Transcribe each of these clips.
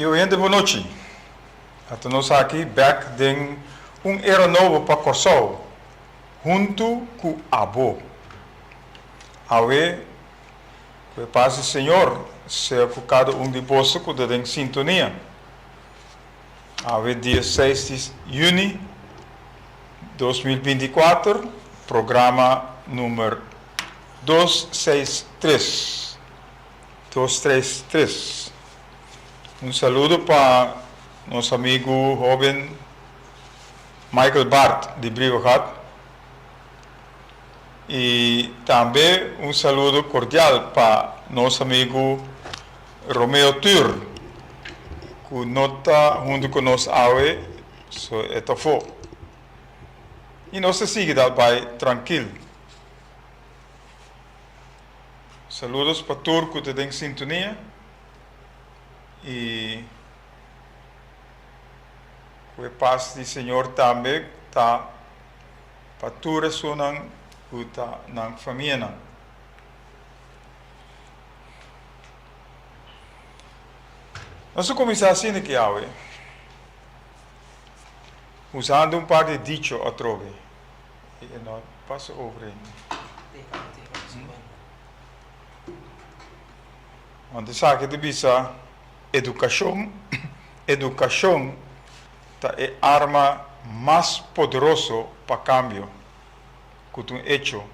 I oyente bonochi. Ata nos aki bek den un era nobo pa Kòrsou, huntu ku abo. Awe, ku e pas di Señor sea ku kada un di boso ku ta den sintonia. Awe dia seis di yüni 2024, programa numer 263. 233. Un saludo pa nos amigu hoben Michael Bart di Brievengat y tambe un saludo cordial pa nos amigu Romeo Tur cu no ta hunto cu nos awe so e ta afo. Y nos ta sigui dal bay trankil. Saludos pa tur cu ta den sintonia y cu e paz di Señor tambe ta pa tur esunnan cu ta nan famianan. Nos a cuminsa asina ki awe, usando un par di dicho atrobe. E no pasa over ainda. Want esaki ta bisa edukashon, edukashon ta e arma mas poderoso pa kambio ku ta un echo.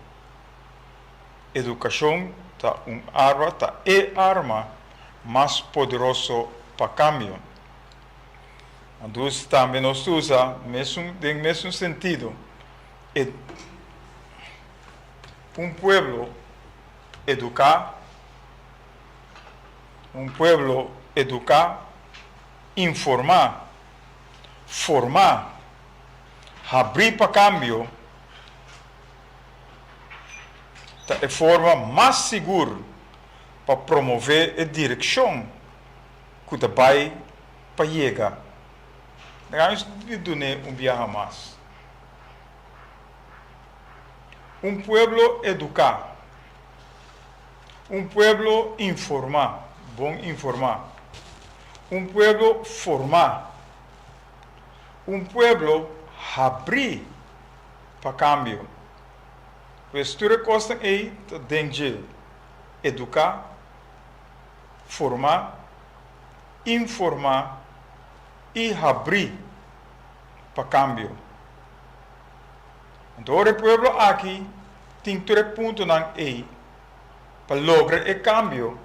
Edukashon ta un arma, ta e arma mas poderoso pa kambio. Dus tambe nos ta usa mesun den mesun sentido e un pueblo eduká, un pueblo eduká, informá, formá, habrí pa kambio ta e forma mas sigur pa promové e direkshon ku ta bai pa yega. Laga mi dun'é un biaha mas. Un pueblo eduká, un pueblo informá, bon informá, un pueblo formá, un pueblo habrí pa kambio. Pues tur e kosnan ei ta den dje, eduká, formá, informá i habrí pa kambio. Anto ora e pueblo aki tin tur e puntonan ei pa logra e kambio,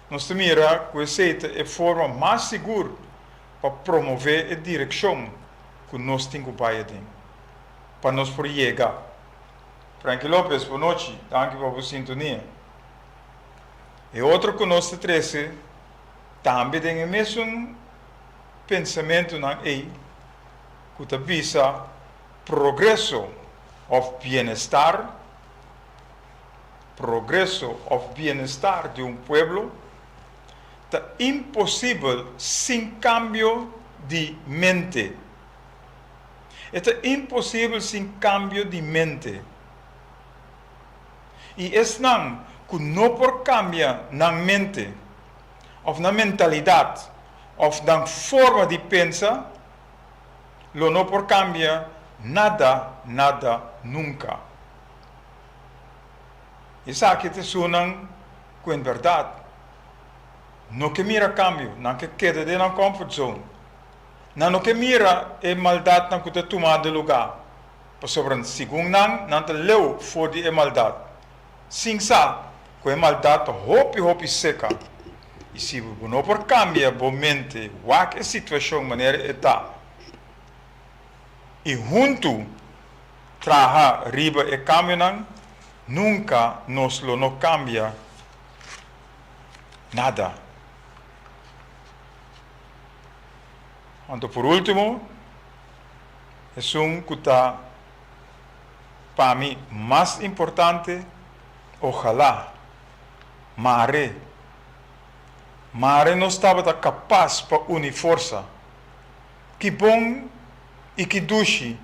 nos ta mira ku esei ta e forma mas sigur pa promové e direkshon ku nos tin ku bai aden pa nos por yega. Frankie Lopez, bonochi, danki pa bo sintonia. E otro ku nos ta trese tambe den e mesun pensamentunan ei ku ta bisa progreso òf bienestar, progreso òf bienestar di un pueblo ta imposibel sin kambio di mente. E ta imposibel sin kambio di mente. I esnan ku no por kambia nan mente òf nan mentalidat òf nan forma di pensa lo no por kambia nada, nada, nunka. Esaki ta esunnan ku en bèrdat no ke mira kambio, nan ke keda den nan comfort zone. Nan no ke mira e maldatnan ku ta tumando lugá. Pasobra segun nan, nan ta leu for di e maldat, sin sa ku e maldat ta hopi hopi seka. I si bo no por kambia bo mente wak e situashon manera e ta i huntu traha riba e kambionan, nunka nos lo no kambia nada. Anto por ultimo. Esun ku ta pa mi mas importante, ojalá, mare, mare nos tabata kapas pa uni forsa. Ki bon i ki dushi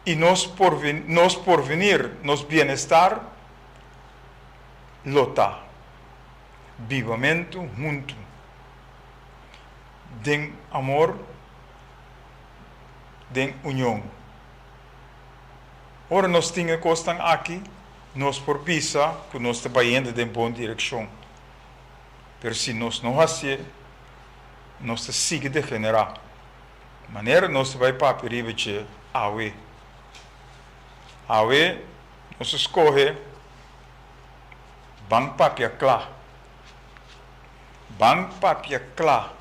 i nos nos porvenir, nos bienestar. lo ta bibamentu huntu den amor, den union. Ora nos tin e kosnan aki, nos por bisa ku nos ta bayendo den bon direkshon. Pero si nos no hasié, nos ta sigui degenerá. Manera nos ta bai papia riba dje awe. Awe nos a skohe ban papia kla. Ban papia kla.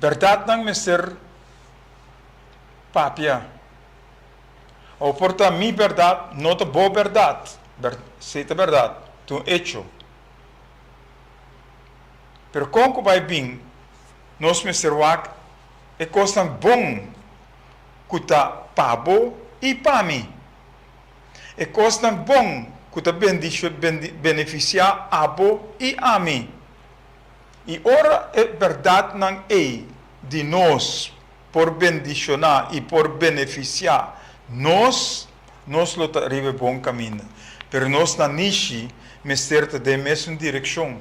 Bèrdatnan mester papia. Awo por ta mi bèrdat no ta bo bèrdat. Si ta bèrdat, ta un echo. Pero kon ku bai bin nos mester wak e kosnan bon ku ta pa bo i pa mi. E kosnan bon ku ta benefisiá abo i ami. I ora e bèrdatnan ei di nos por bendishoná i por benefisiá nos, nos lo ta riba e bon kaminda. Pero nos nanishi mester ta den mesun direkshon.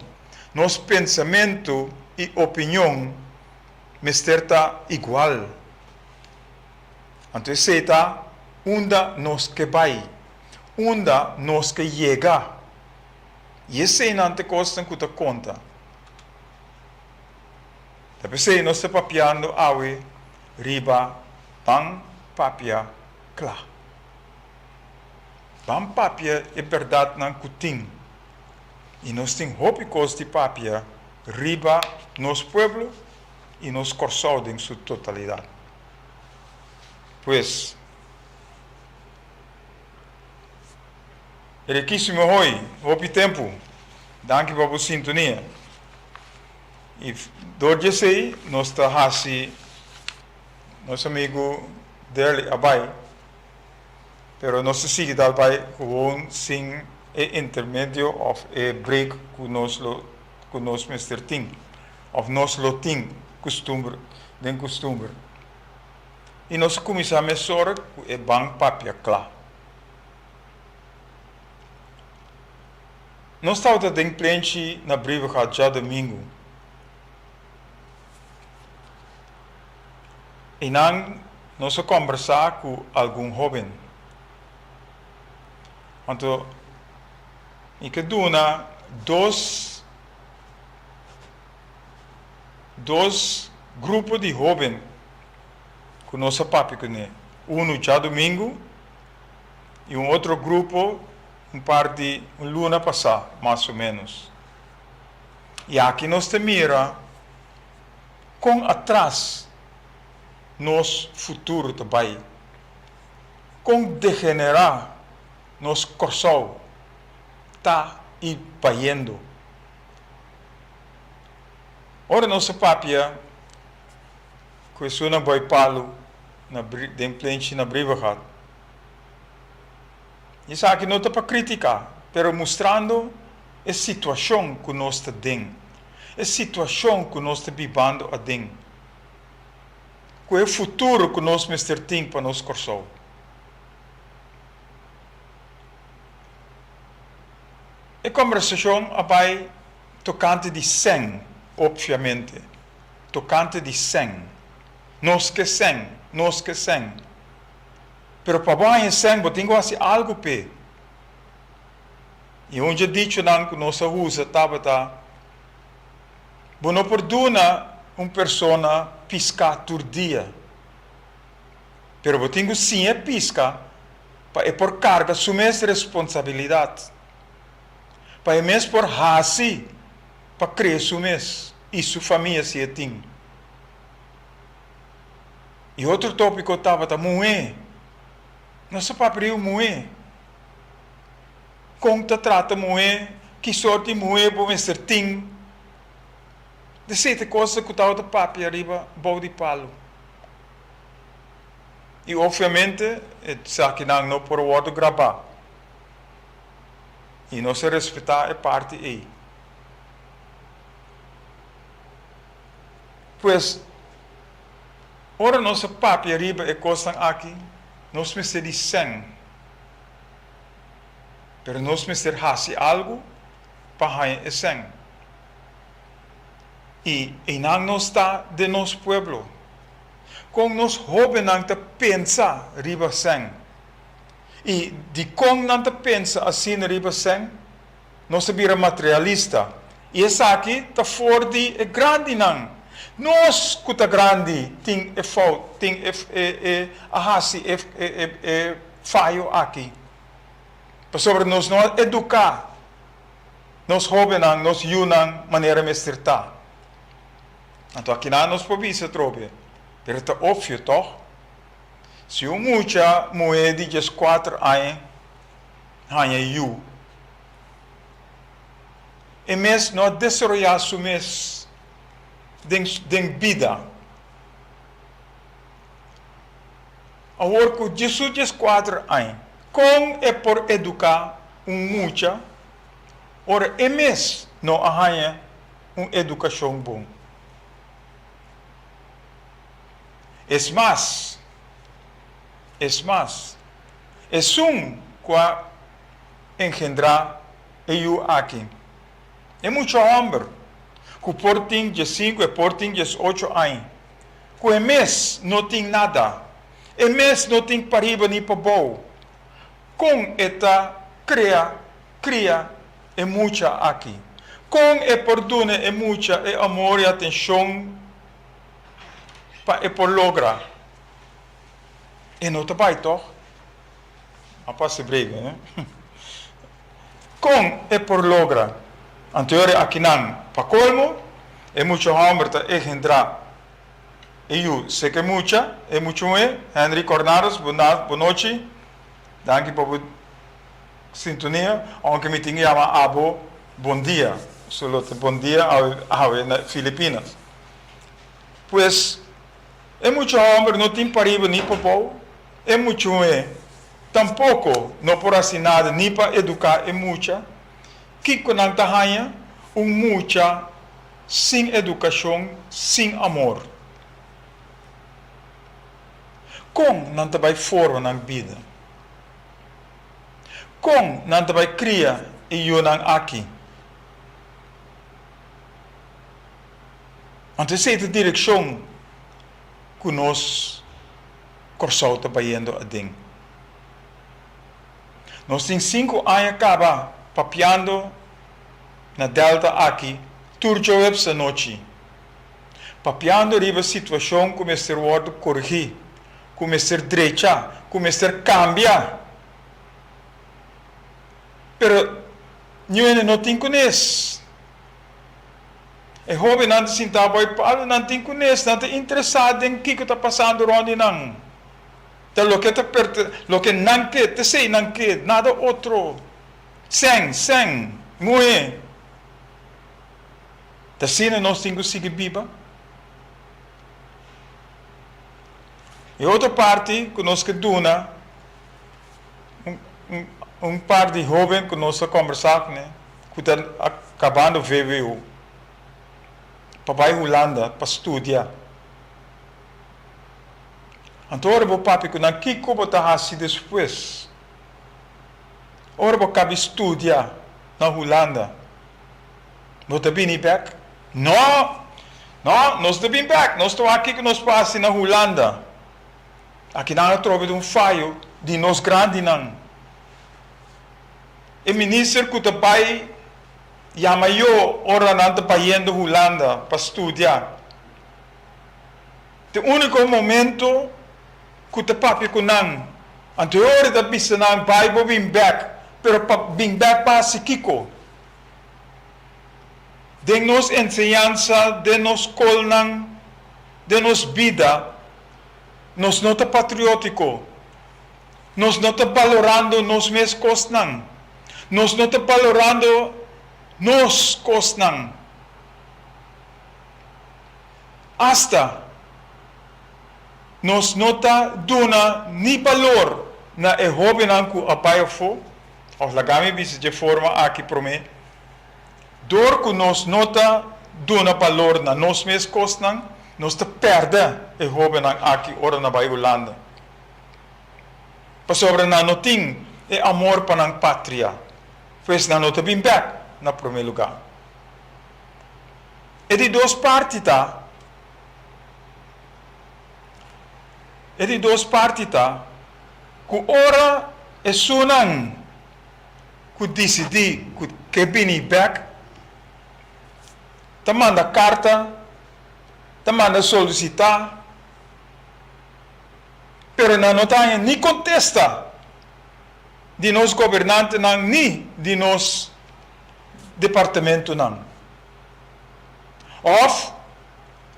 Nos pensamentu i opinion mester ta igual. Anto esei ta unda nos ke bai, unda nos ke yega. I eseinan ta e kosnan ku ta konta. Ta p'esei nos ta papiando awe riba Ban Papia Kla. Ban papia e bèrdatnan ku tin. I nos tin hopi kos di papia riba nos pueblo i nos Kòrsou den su totalidat. Pues, Rikísimo hoi, hopi tempu. Danki pa bo sintonia. I dor di esei nos ta hasi nos amigu Derly a bai, pero nos ta sigui dal bai gewoon sin e intermedio of e break ku nos lo ku nos mester tin of nos lo tin kustumber den kustumber. I nos a kuminsá mesora ku e ban papia kla. Nos tabata den plenchi na Brievengat djadumingu. Einan nos a kòmbersá ku algun hóben. Anto mi ke duna dos dos grupo di hóben ku nos a papia kuné, unu djadumingu i un otro grupo un par di un luna pasá, mas o ménos. I aki nos ta mira kon atras nos futuro ta bai, kon degenerá nos Kòrsou ta i bayendo. Ora nos a papia ku esunnan bai palu na den plenchi na Brievengat, Esaki no ta pa critica, pero mustrando e situacion cu nos ta den, e situacion cu nos ta bibando aden, cu e futuro cu nos mester tin pa nos Corsou. E combersacion a bay tocante di sèn, obviamente, tocante di sèn. Nos ke sèn, nos ke sèn. Pero pa bo haña sèn bo tin ku hasi algu p'e. I un dje dichonan ku nos a usa tabata, Bo no por duna un persona piská tur dia, pero bo tin ku siña e piska pa e por karga su mes responsabilidat, pa e mes por hasi pa krea su mes i su famia si e tin. E otro tópiko tabata muhé. Nos a papia riba muhé. Kon ta trata muhé, ki sort di muhé bo mester tin. Di sete kosnan ku tabata papia riba bou di palu. I opviamente esakinan no por wòrdu grabá. I nos a respetá e parti ei. Pues, ora nos a papia riba e kosnan aki, nos mester di sèn. Pero nos mester hasi algu pa haña e sèn. I einan nos ta den nos pueblo. Kon nos hóbennan ta pensa riba sèn? I dikon nan ta pensa asina riba sèn? Nos ta bira materialista. I esaki ta for di e grandinan. Nos ku ta grandi tin e fout, tin e e a hasi e e fayo aki. Pasobra nos no a eduká nos hóbennan, nos yunan manera mester ta. Anto akinan nos por bisa atrobe, pero ta opvio tòg? Si un mucha muhé di dieskuater aña haña yu, e mes no a desaroyá su mes den den bida. Awor ku djesu djeskuater aña, kon e por eduká un mucha ora e mes no a haña un edukashon bon? Es mas, es mas, esun ku a engendrá e yu aki, e mucha hòmber ku por tin djesinku, e por tin djesocho aña, ku e mes no tin nada, e mes no tin pariba ni pabou, kon e ta krea, kria, e mucha aki? Kon e por duna e mucha e amor i atenshon pa e por logra? E no ta bai tòg? A pasa breve, ne? Kon e por logra? Anto e ora akinan, pa kolmo, e mucha hòmber ta egendrá e yu seka e mucha, e mucha muhé. Henry Cornares, bo nochi. Danki pa bo sintonia. Ounke mi tin ku yama abo bon dia, so lo ta bon dia awe na Filipinas. Pues, e mucha hòmber no tin pariba ni pa bou, e mucha muhé tampoko no por hasi nada ni pa eduká e mucha. Kiko nan ta haña? Un mucha sin edukashon, sin amor. Kon nan ta bai forma nan bida? Kon nan ta bai kria e yunan aki? Anto esei ta direkshon ku nos Kòrsou ta bayendo aden. Nos tin sinku aña kaba papiando na Delta aki tur djoeps anochi, papiando riba situashon ku mester wòrdu korigí, ku mester drecha, ku mester kambia. Pero niun hende no tin kunes. E hóbennan ta sintá bou e palu, nan tin kunes, nan ta interesá den kiko ta pasando rònt di nan. Ta loke ta perte, loke nan ke, ta esei nan ke, nada otro. Sèn, sèn, muhé. Ta asina nos tin ku sigui biba? E otro parti ku nos ke duna un, un, un par di hóben ku nos a kòmbersá kuné, ku ta kabando vwo, pa bai Hulanda pa studia. Anto ora bo papia ku nan, kiko bo ta hasi despues? Ora bo kabi studia na Hulanda, bo ta bini bek? No! No, nos ta bin bek. Nos ta wak kiko nos por hasi na Hulanda. Akinan atrobe ta un fayo di nos grandinan. E minister ku ta bai yama yo ora nan ta bayendo Hulanda pa studia. Ta e úniko momento ku ta papia ku nan. Anto e ora ta bisa nan bai bo bin bèk, pero pa bin bèk pa hasi kiko? Den nos enseñansa, den nos skolnan, den nos bida, nos no ta patriótiko. Nos no ta balorando nos mes kosnan. Nos no ta balorando nos kosnan. Asta nos no ta duna ni balor na e hóbennan ku a bai afó, òf laga mi bisa dje forma aki promé, dor ku nos no ta duna balor na nos mes kosnan, nos ta pèrdè e hóbennan aki ora nan bai Hulanda. Pasobra nan no tin e amor pa nan patria. Pues nan no ta bin bèk na promé lugá. E di dos parti ta, e di dos parti ta ku ora esunnan ku disidí ku ke bini bèk ta manda karta, ta manda solisitá, pero nan no ta haña ni kontesta di nos gobernantenan ni di nos departamentonan. Òf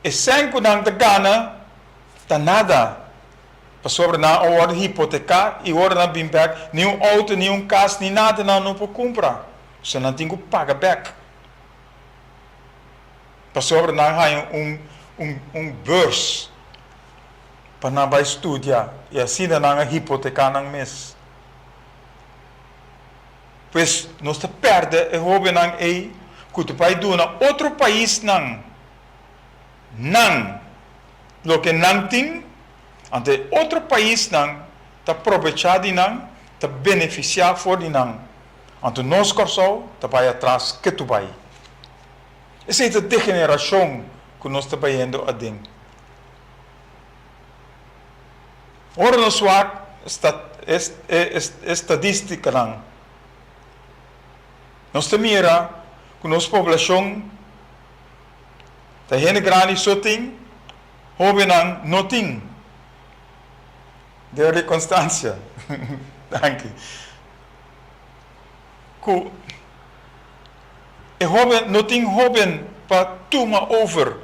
e sèn ku nan ta gana ta nada, pasobra nan a wòrdu hipoteká i ora nan bin bèk ni un outo, ni un kas, ni nada nan no por kumpra. So nan tin ku paga bèk. Pasobra nan haña un un un beurs pa nan bai studia i asina nan a hipoteká nan mes. Pues nos ta pèrdè e hóbennan ei ku ta bai duna otro paisnan nan loke nan tin, anto e otro paisnan ta probechá di nan, ta benefisiá for di nan. Anto nos Kòrsou ta bai atras ketu bai. Esei ta degenerashon ku nos ta bayendo aden. Ora nos wak e estadistikanan, nos ta mira ku nos poblashon ta hende grandi so tin, hóbennan no tin. Derly Constancia, danki. Ku e hóben no tin hóben pa tuma over.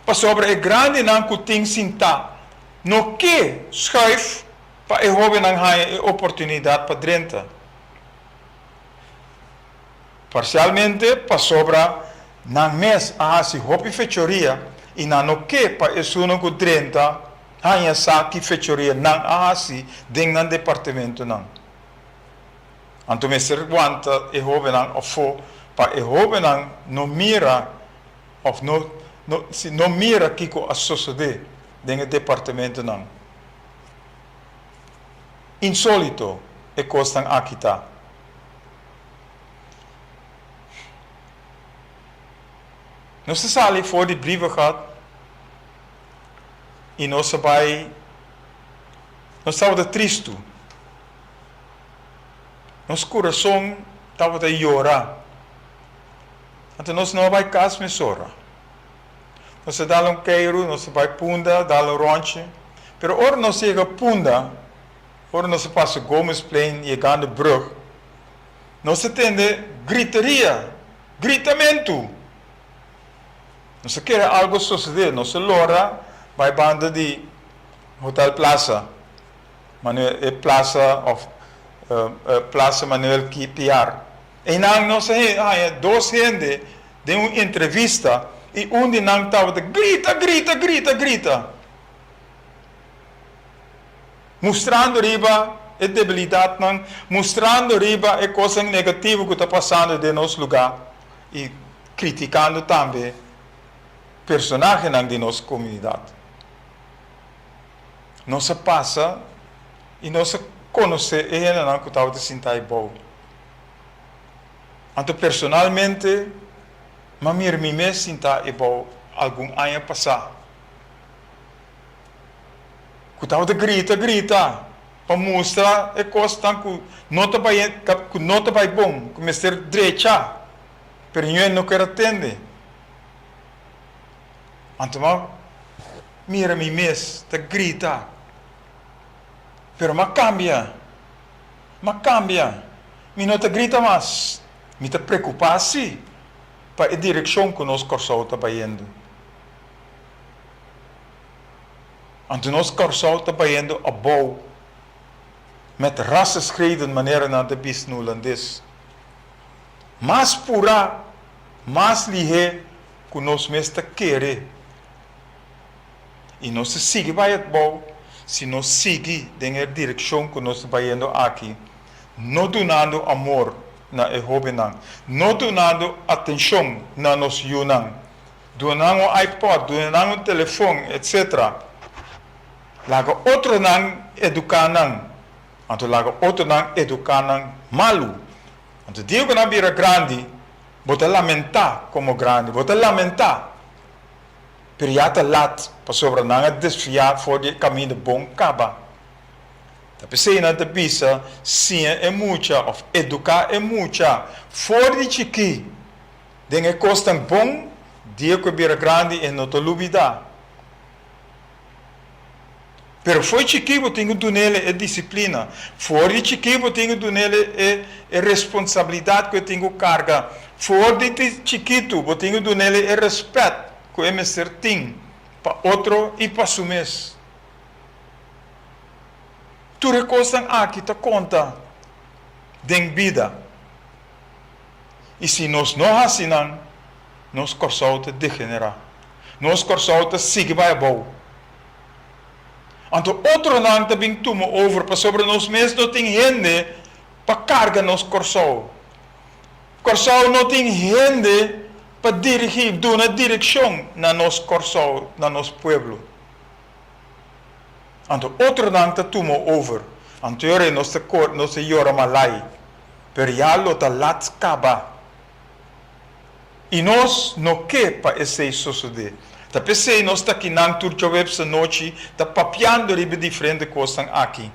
Pasobra e grandinan ku tin sintá no ke schuif pa e hóbennan haña e oportunidat pa drenta. Parsialmente pasobra nan mes a hasi hopi fechoria i nan no ke pa esunnan ku drenta haña sa ki fechoria nan a hasi den nan departementonan. Anto mester wanta e hóbennan afó pa e hóbennan no mira òf no no si no mira kiko a sosodé den e departementonan. Insólito e kosnan aki ta. Nos a sali for di Brievengat i nos a bai, nos tabata tristu. Nos kurason tabata yora. Anto nos no a bai kas mesora. Nos a dal un keiru, nos a bai Punda, dal un ròntje. Pero ora nos yega Punda, ora nos a pasa Gomezplein yegando brùg, nos a tende griteria, gritamentu. Nos a kere algu a sosodé. Nos a lora bai banda di Hotel Plaza. Manuel e plaza of Plaza Manuel Piar. Einan nos a haña dos hende den un entrevista i un di nan tabata grita, grita, grita, grita, mustrando riba e debilidatnan, mustrando riba e kosnan negativo ku ta pasando den nos lugá i kritikando tambe personahenan di nos komunidat. Nos a pasa i nos a konosé e hendenan ku tabata sintá ei bou. Anto personalmente m'a mira mi mes sintá ei bou algun aña pasá, ku tabata grita grita pa mustra e kosnan ku no ta bai ku no ta bai bon, ku mester drecha, pero ñoe no ker a tende. Anto m'a mira mi mes ta grita, pero m'a cambia, m'a cambia, mi no ta grita mas, mi ta preocupa si pa e direccion cu nos Corsou ta bayendo. Anto nos Corsou ta bayendo abou met rasse schreden manera nan ta bisa na Hulandes. Mas pura, mas lihe ku nos mes ta kere i nos ta sigui bai atbou si nos sigui den e direkshon ku nos ta bayendo aki, no dunando amor na e hóbennan, no dunando atenshon na nos yunan, duna nan un iPod, duna nan un telefon, etsetera. Laga otronan eduká nan, anto laga otronan eduká nan malu. Anto dia ku nan bira grandi, bo ta lamentá komo grandi, bo ta lamentá. Pero ya ta lat, pasobra nan a desviá for di e kaminda bon kaba. Ta p'esei nan ta bisa, Siña e mucha òf eduká e mucha for di chikí den e kosnan bon, dia ku e bira grandi e no ta lubidá. Pero for chikí bo tin ku dun'el e disiplina, for di chikí bo tin ku dun'el e e responsabilidat ku e tin ku karga, for di chikitu bo tin ku dun'el e rèspèt ku e mester tin pa otro i pa su mes. Tur e kosnan aki ta konta den bida i si nos no hasi nan, nos Kòrsou ta degenerá, nos Kòrsou ta sigui bai abou. Anto otronan ta bin tuma over pasobra nos mes no tin hende pa karga nos Kòrsou. Kòrsou no tin hende pa dirigí, duna direkshon na nos Kòrsou, na nos pueblo. Anto otronan ta tuma over. Anto yora nos ta kor, nos ta yora malai. Pero ya lo ta lat kaba. I nos no ke pa esei sosodé. Ta p'esei nos ta kinan tur djaweps anochi ta papiando riba e diferente kosnan aki.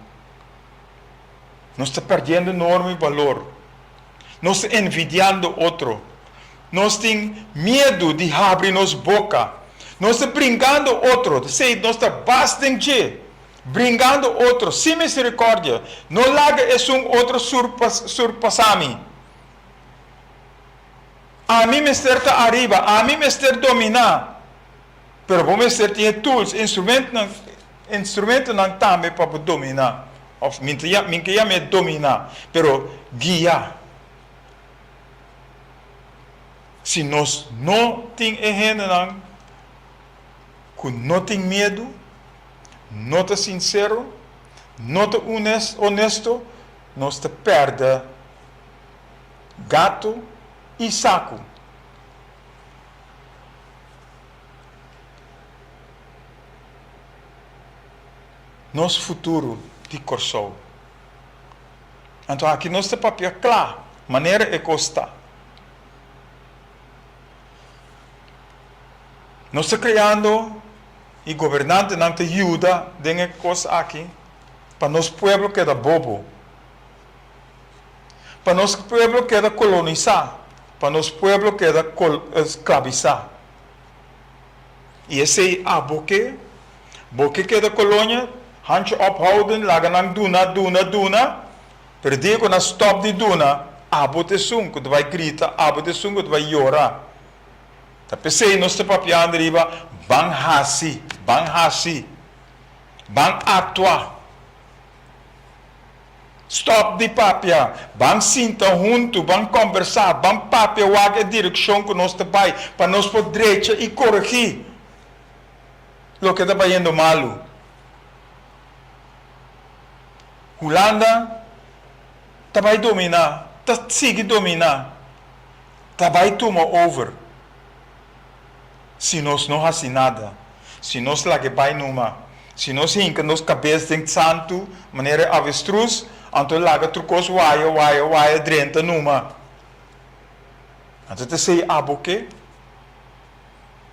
Nos ta pèrdiendo enorme balor. Nos ta envidiando otro. Nos tin miedu di habri nos boka. Nos ta bringando otro. T'esei nos ta bas den dje, bringando otro sin misericordia. No laga esun otro surpasá mi. Ami mester ta ariba, ami mester dominá. Pero bo mester tin e tools, e instrumentonan, instrumentonan tambe pa bo dominá. Of mi ta mi ke yam'é dominá, pero guia. Si nos no tin e hendenan ku no tin miedu, no ta sinsero, no ta honesto, nos ta pèrdè Gato i saku. Nos futuro di Kòrsou. Anto aki nos ta papia kla manera e kos ta. Nos ta kreando i gobernantenan ta yuda den e kos aki pa nos pueblo keda bobo. Pa nos pueblo keda kolonisá, pa nos pueblo keda sklabisá. I esei abo ke? Bo ke keda kolonia? Handje ophouden, laga nan duna, duna, duna, pero dia ku nan stòp di duna, abo ta esun ku ta bai grita, abo ta esun ku ta bai yora. Ta p'esei nos ta papiando riba ban hasi, ban hasi, ban aktua. Stop di papia, ban sinta huntu, ban kombersá, ban papia wak e direkshon ku nos ta bai pa nos por drecha i koregí loke ta bayendo malu. Hulanda ta bai dominá, ta sigui dominá, ta bai tuma over si nos no hasi nada. Si nos laga e bai numa, si nos hinka nos kabes den santu manera e avestruz, anto laga tur kos waya, waya, waya drenta numa. Anto ta esei abo ke?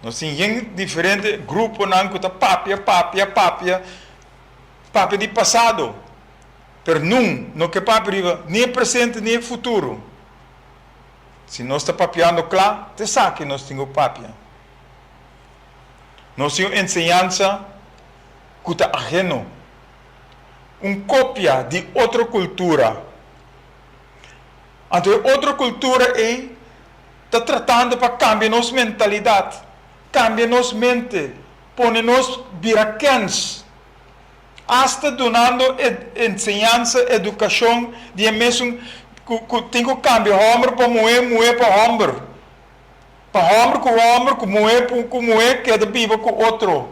Nos tin yen diferente gruponan ku ta papia, papia, papia, papia di pasado, pero nun no ke papia riba ni e presente ni e futuro. Si nos ta papiando kla, ta esaki nos tin ku papia. Nos tin un enseñansa ku ta aheno, un kopia di otro kultura. Anto e otro kultura ei ta tratando pa kambia nos mentalidat, kambia nos mente, pone nos bira kens, asta dunando e enseñansa, edukashon di e mesun ku ku tin ku kambia hòmber pa muhé, muhé pa hòmber. Pa hòmber ku hòmber, ku muhé ku muhé keda biba ku otro.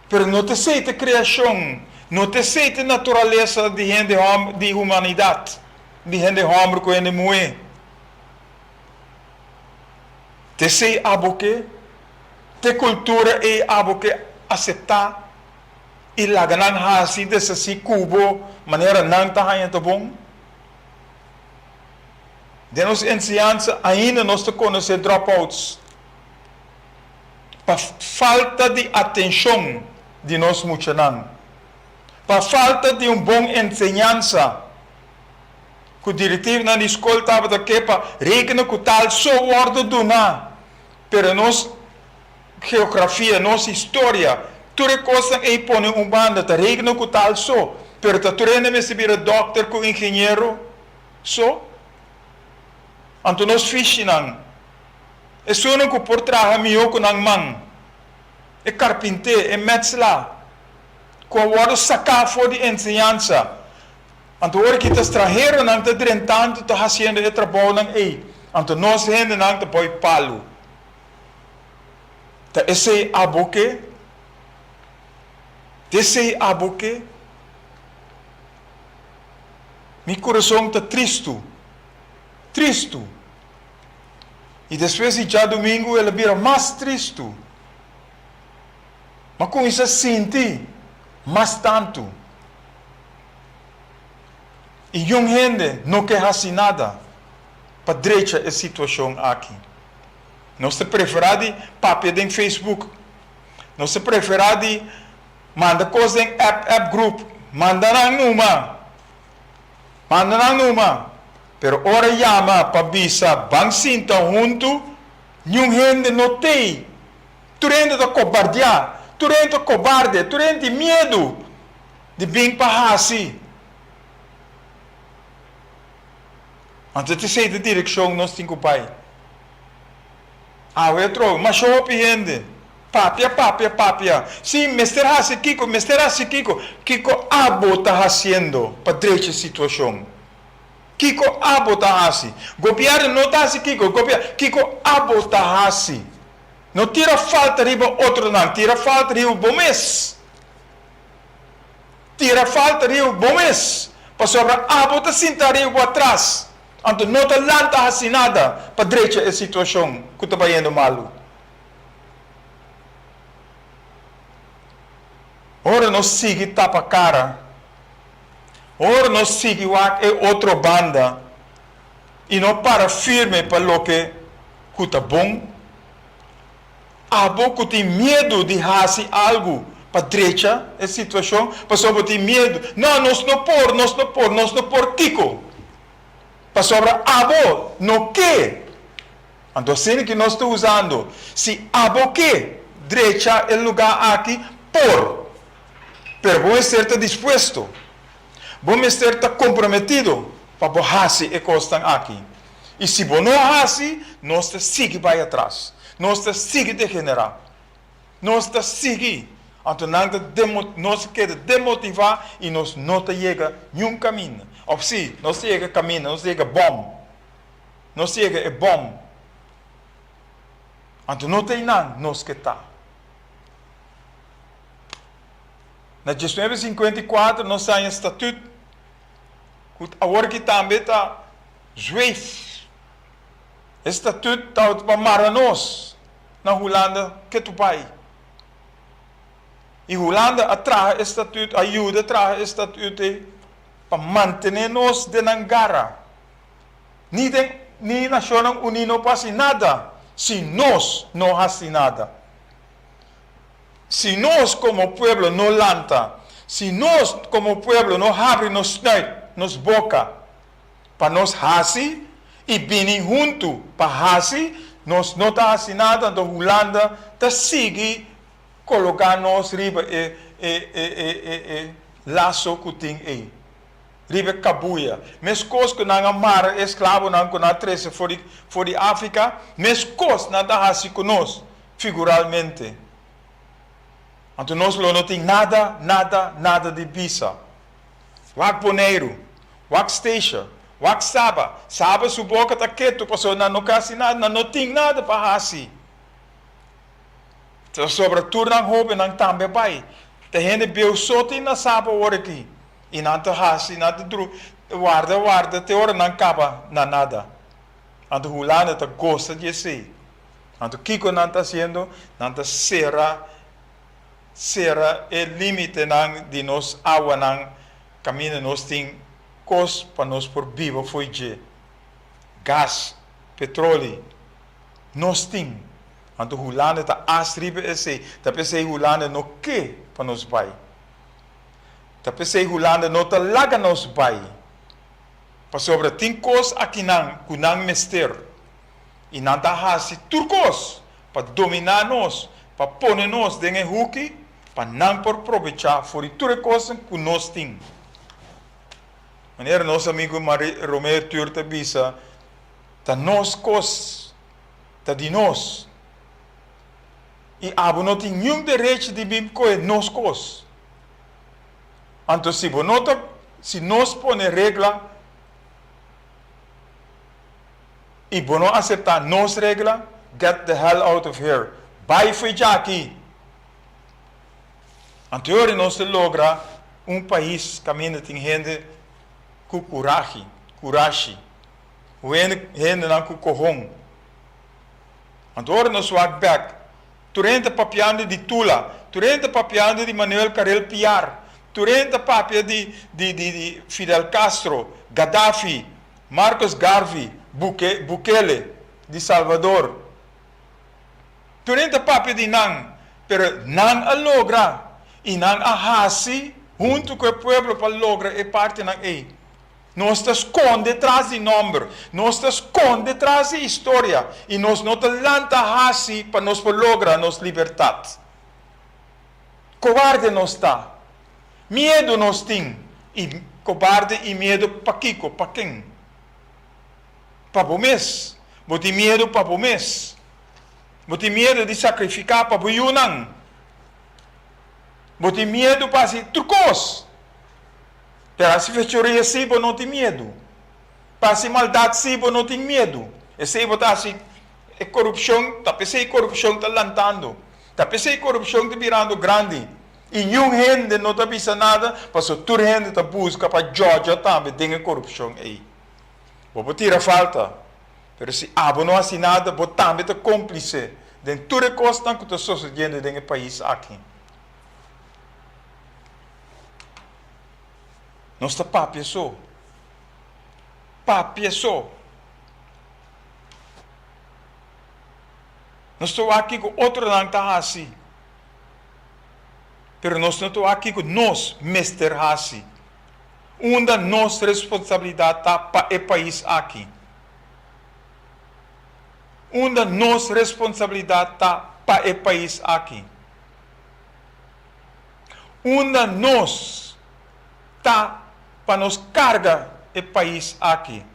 Pero no ta esei ta kreashon, no ta esei ta naturalesa di hende hòmber, di humanidat, di hende hòmber ku hende muhé. Ta esei abo ke? Ta e kultura ei abo ke aseptá i laga nan hasi deshasí ku bo manera nan ta haña ta bon? Den nos enseñansa ainda nos ta konosé dropouts pa falta di atenshon di nos muchanan, pa falta di un bon enseñansa ku direktivnan di skol tabata ke pa rekenen ku tal so wòrdu duná, pero nos geografia, nos historia, tur e kosnan ei pone un banda, ta rekenen ku tal so, pero ta tur hende mester bira dòkter ku ingeniero so? Anto nos fishinan, esunnan ku por traha mihó ku nan man, e karpinté, e mètslá, ku a wòrdu saká for di enseñansa, anto ora ki ta stranheronan ta drentando ta hasiendo e trabounan ei, anto nos hendenan ta boi palu. Ta esei abo ke? Ta esei abo ke? Mi kurason ta tristu, tristu. I despues di djadumingu el a bira mas tristu. M'a kuminsá sinti mas tantu. I niun hende no ke hasi nada pa drecha e situashon aki. Nos ta preferá di papia den Facebook. Nos ta preferá di Manda kos den app app group manda nan numa manda nan numa pero ora yama pa bisa ban sinta huntu niun hende no tei tur hende ta kobardiá tur hende ta kobarde tur hende tin miedu di bin pa hasi anto esei ta direkshon nos tin ku bai. Awe atrobe, masha hopi hende papia, papia, papia. Sí, mester hasi kiko, mester hasi kiko. Kiko abo ta hasiendo pa drecha e situashon? Kiko abo ta hasi? Gobièrnu no ta hasi kiko, gobièrnu, kiko abo ta hasi? No tira falta riba otronan, tira falta riba bo mes. Tira falta riba bo mes, pasobra abo ta sinta riba bo atras. Anto no ta lanta hasi nada pa drecha e situashon ku ta bayendo malu. Ora nos sigui tapa kara, ora nos sigui wak e otro banda i no para firme pa loke ku ta bon, abo ku tin miedu di hasi algu pa drecha e situashon, pasobra bo tin miedu, no, nos no por, nos no por, nos no por kiko? Pasobra abo no ke. Anto asina ki nos ta usando, si abo ke drecha e lugá aki, por. Pero bo mester ta dispuesto. Bo mester ta comprometido pa bo hasi e kosnan aki. I si bo no hasi, nos ta sigui bai atras. Nos ta sigui degenerá. Nos ta sigui, anto nan ta demo, nos ta keda demotivá i nos no ta yega niun kaminda. Òf sí, nos ta yega kaminda, nos ta yega bòm. Nos ta yega e bòm. Anto no ta einan nos ke ta. Na diesnuebe sinkuenta i kuater nos haña statüt ku awor aki tambe ta zweef. E statüt tabata pa mara nos. na Hulanda ke tu bai. I Hulanda a traha e statut, a yuda traha e statut ei pa mantené nos den nan gara. Ni den ni Nashonnan Uní no por hasi nada si nos no hasi nada. Si nos komo pueblo no lanta, si nos komo pueblo no habri nos snuit, nos boka, pa nos hasi i bini huntu pa hasi, nos no ta hasi nada, anto Hulanda ta sigui koloká nos riba e e e e e e laso ku tin ei, riba e kabuya. Meskos ku nan a mara e esklabonan ku nan a trese for di for di Afrika, meskos nan ta hasi ku nos, figuralmente. Anto nos lo no tin nada, nada, nada di bisa. Wak Boneiru, wak Statia, wak Saba. Saba su boka ta ketu pasobra nan no ka hasi nada, nan no tin nada pa hasi. Ta sobra tur nan hobennan tambe a bai. Ta hende bieu so tin na Saba awor aki. I nan ta hasi, nan ta dru, warda, warda te ora nan kaba na nada. Anto Hulanda ta gosta di esei. Anto kiko nan ta hasiendo? Nan ta sera Sera e límitenan di nos awanan kaminda nos tin kos pa nos por biba fo'i dje. Gas, petroli, nos tin. Anto Hulanda ta as riba esei. Ta p'esei Hulanda no ke pa nos bai. Ta p'esei Hulanda no ta laga nos bai. Pasobra tin kos akinan ku nan mester. I nan ta hasi tur kos pa dominá nos, pa pone nos den e huki, pa nan por probechá for di tur e kosnan ku nos tin. Manera nos amigu Romeo Tur ta bisa, Ta nos kos, ta di nos. I abo no tin niun derechi di bin kohe nos kos. Anto si bo no ta, si nos pone regla i bo no aseptá nos regla, get the hell out of here, bai fo'i djaki! Anto e ora nos ta logra un pais kaminda tin hende ku kurahi, kurashi, hendenan ku kohon. Anto ora nos wak bek, tur hende ta papiando di Tula, tur hende ta papiando di Manuel Carel Piar, tur hende ta papia di di di Fidel Castro, Gaddafi, Marcus Garvey, Buke Bukele di Salvador. Tur hende ta papia di nan, pero nan a logra i nan a hasi huntu ku e pueblo pa logra e partinan ei. Nos ta skonde tras di nòmber, nos ta skonde tras di historia i nos no ta lanta hasi pa nos por logra nos libertat. Kobarde nos ta. Miedu nos tin. I kobarde i miedu pa kiko? Pa ken? Pa bo mes. Bo tin miedu pa bo mes. Bo tin miedu di sakrifiká pa bo yunan. Bo tin miedu pa hasi tur kos. Pero hasi fechoria sí bo no tin miedu. Pa hasi maldat sí bo no tin miedu. Esei bo ta hasi e korupshon, ta p'esei korupshon ta lantando. Ta p'esei korupshon ta birando grandi. I niun hende no ta bisa nada pasobra tur hende ta buska pa djòdjò tambe den e korupshon ei. Bo por tira falta, pero si abo no hasi nada bo tambe ta kómplise den tur e kosnan ku ta sosodiendo den e pais aki. Nos ta papia so. Papia so. Nos ta wak kiko otronan ta hasi, pero nos no ta wak kiko nos mester hasi. Unda nos responsabilidat ta pa e pais aki? Unda nos responsabilidat ta pa e pais aki? Unda nos ta pa nos carga e pais aki?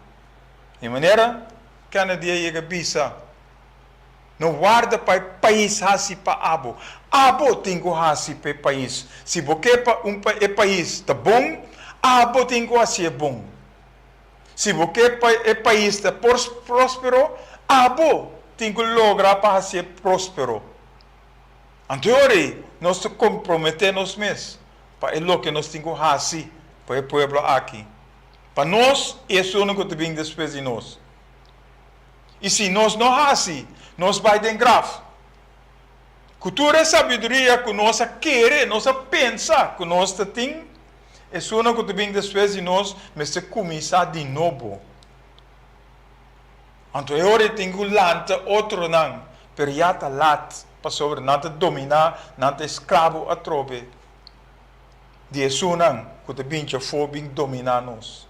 Di manera Kennedy a yega bisa, No warda pa e pais haci pa abo. Abo tin cu haci pa e pais. Si bo ke pa un e pais ta bon, abo tin cu hacié bon. Si bo ke pa e pais ta prospero, abo tin cu logra pa hacié prospero. Anto e ora ei nos ta komprometé nos mes pa e loke nos tin ku hasi pa e pueblo aki, pa nos i esunnan ku ta bin despues di nos. I si nos no hasi, nos bai den graf. Ku tur e sabiduria ku nos a kere, nos a pensa ku nos ta tin, esunnan ku ta bin despues di nos mester kuminsá di nobo. Anto e ora e tin ku lanta otronan, pero ya ta lat, pasobra nan ta dominá, nan ta esklabo atrobe di esunnan ku ta binchi afó bin dominá nos.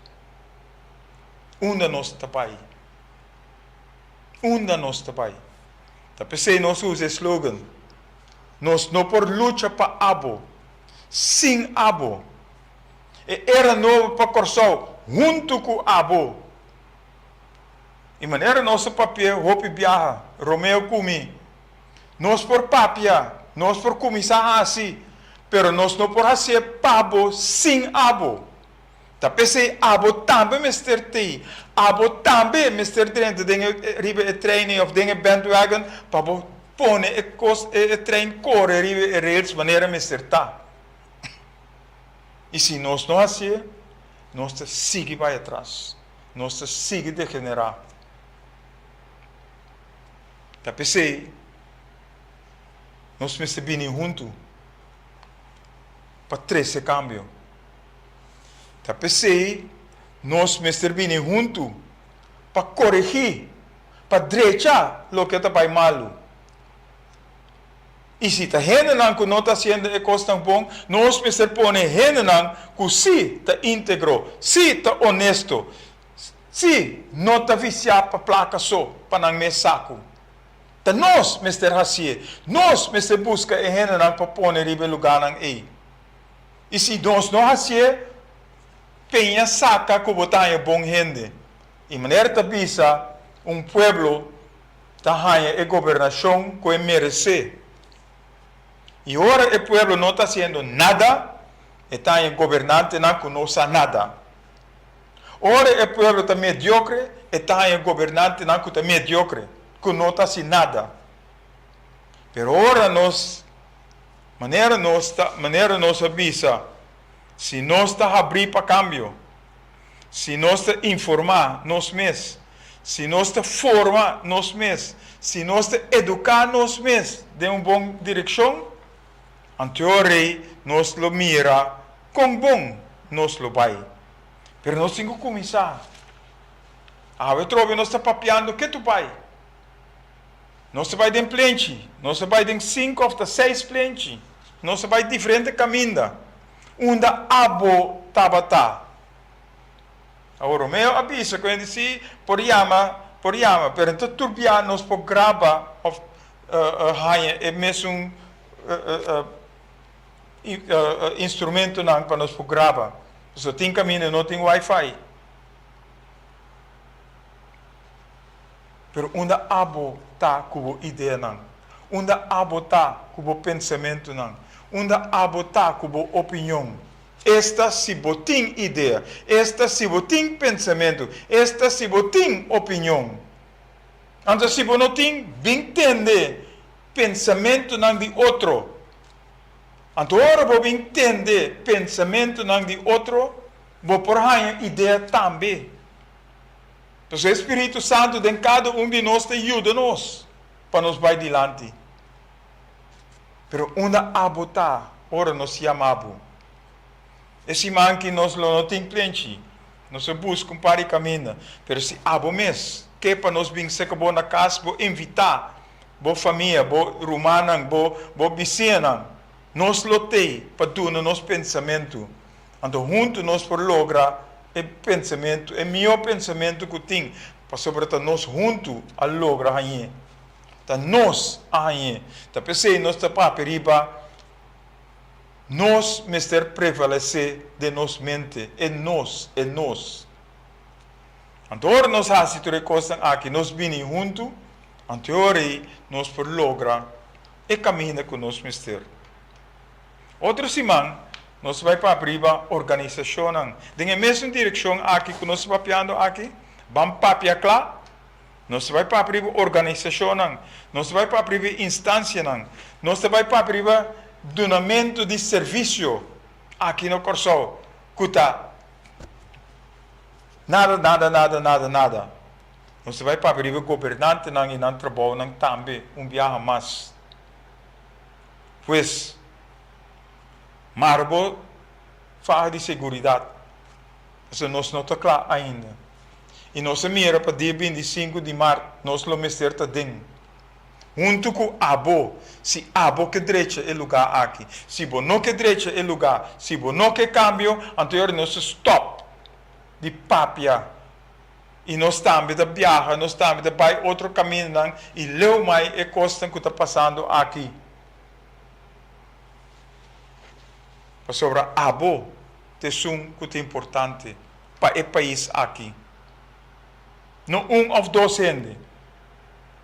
Unda nos ta bai? Unda nos ta bai? Ta p'esei nos usa e slogan, Nos no por lucha pa abo, sin abo. E era nobo pa Kòrsou huntu ku abo. I manera nos a papia hopi biaha, Romeo ku mi, nos por papia, nos por kuminsá hasi, pero nos no por hasié pa bo sin abo. Ta p'esei abo tambe mester t'ei, abo tambe mester drenta den e riba e trein ei òf den e bandwagon pa bo pone e kos e trein kore riba e rails manera mester ta. I si nos no hasié, nos ta sigui bai atras. Nos ta sigui degenerá. Ta p'esei nos mester bini huntu pa trese kambio. Ta p'esei nos mester bini huntu. pa koregí, pa drecha loke ta bai malu. I si ta hendenan ku no ta hasiendo e kosnan bon, nos mester pone hendenan ku sí ta íntegro, sí ta onesto, sí no ta visiá pa plaka so pa nan mes saku. Ta nos mester hasié. Nos mester buska e hendenan pa pone riba e lugánan ei. I si nos no hasié, peña saka ku bo ta haña bon hende. I manera ta bisa, un pueblo ta haña e gobernashon ku e meresé. I ora e pueblo no ta hasiendo nada, e ta haña gobernantenan ku no sa nada. Ora e pueblo ta mediokre, e ta haña gobernantenan ku ta mediokre, ku no ta hasi nada. Pero ora nos, manera nos ta, manera nos a bisa, si nos ta habrí pa kambio, si nos ta informá nos mes, si nos ta forma nos mes, si nos ta eduká nos mes den un bon direkshon, anto rei nos lo mira kon bon nos lo bai. Pero nos tin ku kuminsá. Awe trobe nos ta papiando ke tu bai. Nos ta bai den plenchi, nos ta bai den sinku òf ta seis plenchi. Nos ta bai diferente kaminda unda abo tabata. Awor Romeo a bisa ku hende si por yama, por yama, pero ta tur bia nos por graba òf haña e mesun instrumentonan pa nos por graba. Pasobra tin kaminda no tin wifi. Pero unda abo ta ku bo ideanan? Unda abo ta ku bo pensamentunan? Unda abo ta ku bo opinion? Esta si bo tin idea, esta si bo tin pensamentu, esta si bo tin opinion. Anto si bo no tin, bin tende pensamentunan di otro. Anto ora bo bin tende pensamentunan di otro, bo por haña idea tambe. Pasobra e Spiritu Santu den kada un di nos ta yuda nos pa nos bai dilanti. Pero unda abo ta ora nos yama bo? E siman ki nos lo no tin plenchi, nos a buska un par di kaminda, pero si abo mes ke pa nos bin seka bo na kas, bo invitá bo famia, bo rumannan, bo bo bisiñanan. Nos lo tei pa duna nos pensamentu. Anto huntu nos por logra e pensamentu, e mihó pensamentu ku tin, pasobra ta nos huntu a logra hañ'é. Ta nos a hañ'é. Ta p'esei nos ta papia riba nos mester prevalesé den nos mente, e nos, e nos. Anto ora nos hasi tur e kosnan aki, nos bini huntu, anto e ora ei nos por logra e kaminda ku nos mester. Otro siman nos bai papia riba organisashonnan den e mesun direkshon aki ku nos ta papiando aki, ban papia kla, nos ta bai papia riba organisashonnan, nos ta bai papia riba instansianan, nos ta bai papia riba dunamentu di servisio aki na Kòrsou ku ta Nada, nada, nada, nada, nada. Nos ta bai papia riba e gobernantenan i nan trabounan tambe un biaha mas. Pues, mara bo faha di seguridat, pasobra nos no ta kla ainda. I nos a mira pa dia 25 di mart nos lo mester ta den. Huntu ku abo, si abo ke drecha e lugá aki. Si bo no ke drecha e lugá, si bo no ke kambio, anto e ora nos ta stòp di papia i nos tambe ta biaha, nos tambe ta bai otro kamindanan i leu mai e kosnan ku ta pasando aki. Pasobra abo ta esun ku ta importante pa e pais aki. No un òf dos hende.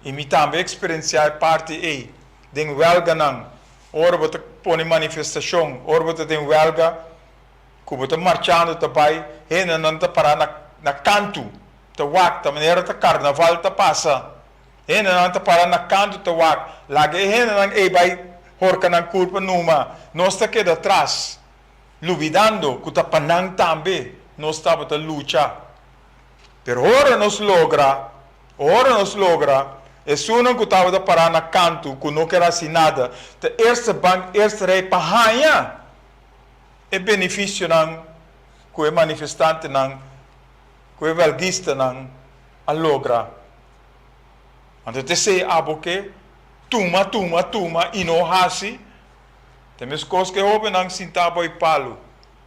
I mi tambe a eksperensiá e parti ei den wèlganan, ora bo ta pone manifestashon, ora bo ta den wèlga ku bo ta marchando ta bai, hendenan ta pará na na kantu ta wak, ta manera ta karnaval ta pasa, hendenan ta pará na kantu ta wak, laga e hendenan ei bai horka nan kurpa numa, nos ta keda tras, lubidando ku ta pa nan tambe nos tabata lucha. Pero ora nos logra, ora nos logra, esunnan ku tabata pará na kantu ku no ker hasi nada, ta eerste bank, eerste rij pa haña e benefisionan ku e manifestantenan, ku e wèlguistanan. a logra. Anto ta esei abo ke tuma, tuma, tuma i no hasi. Ta meskos ku e hóbennan sintá bou e palu.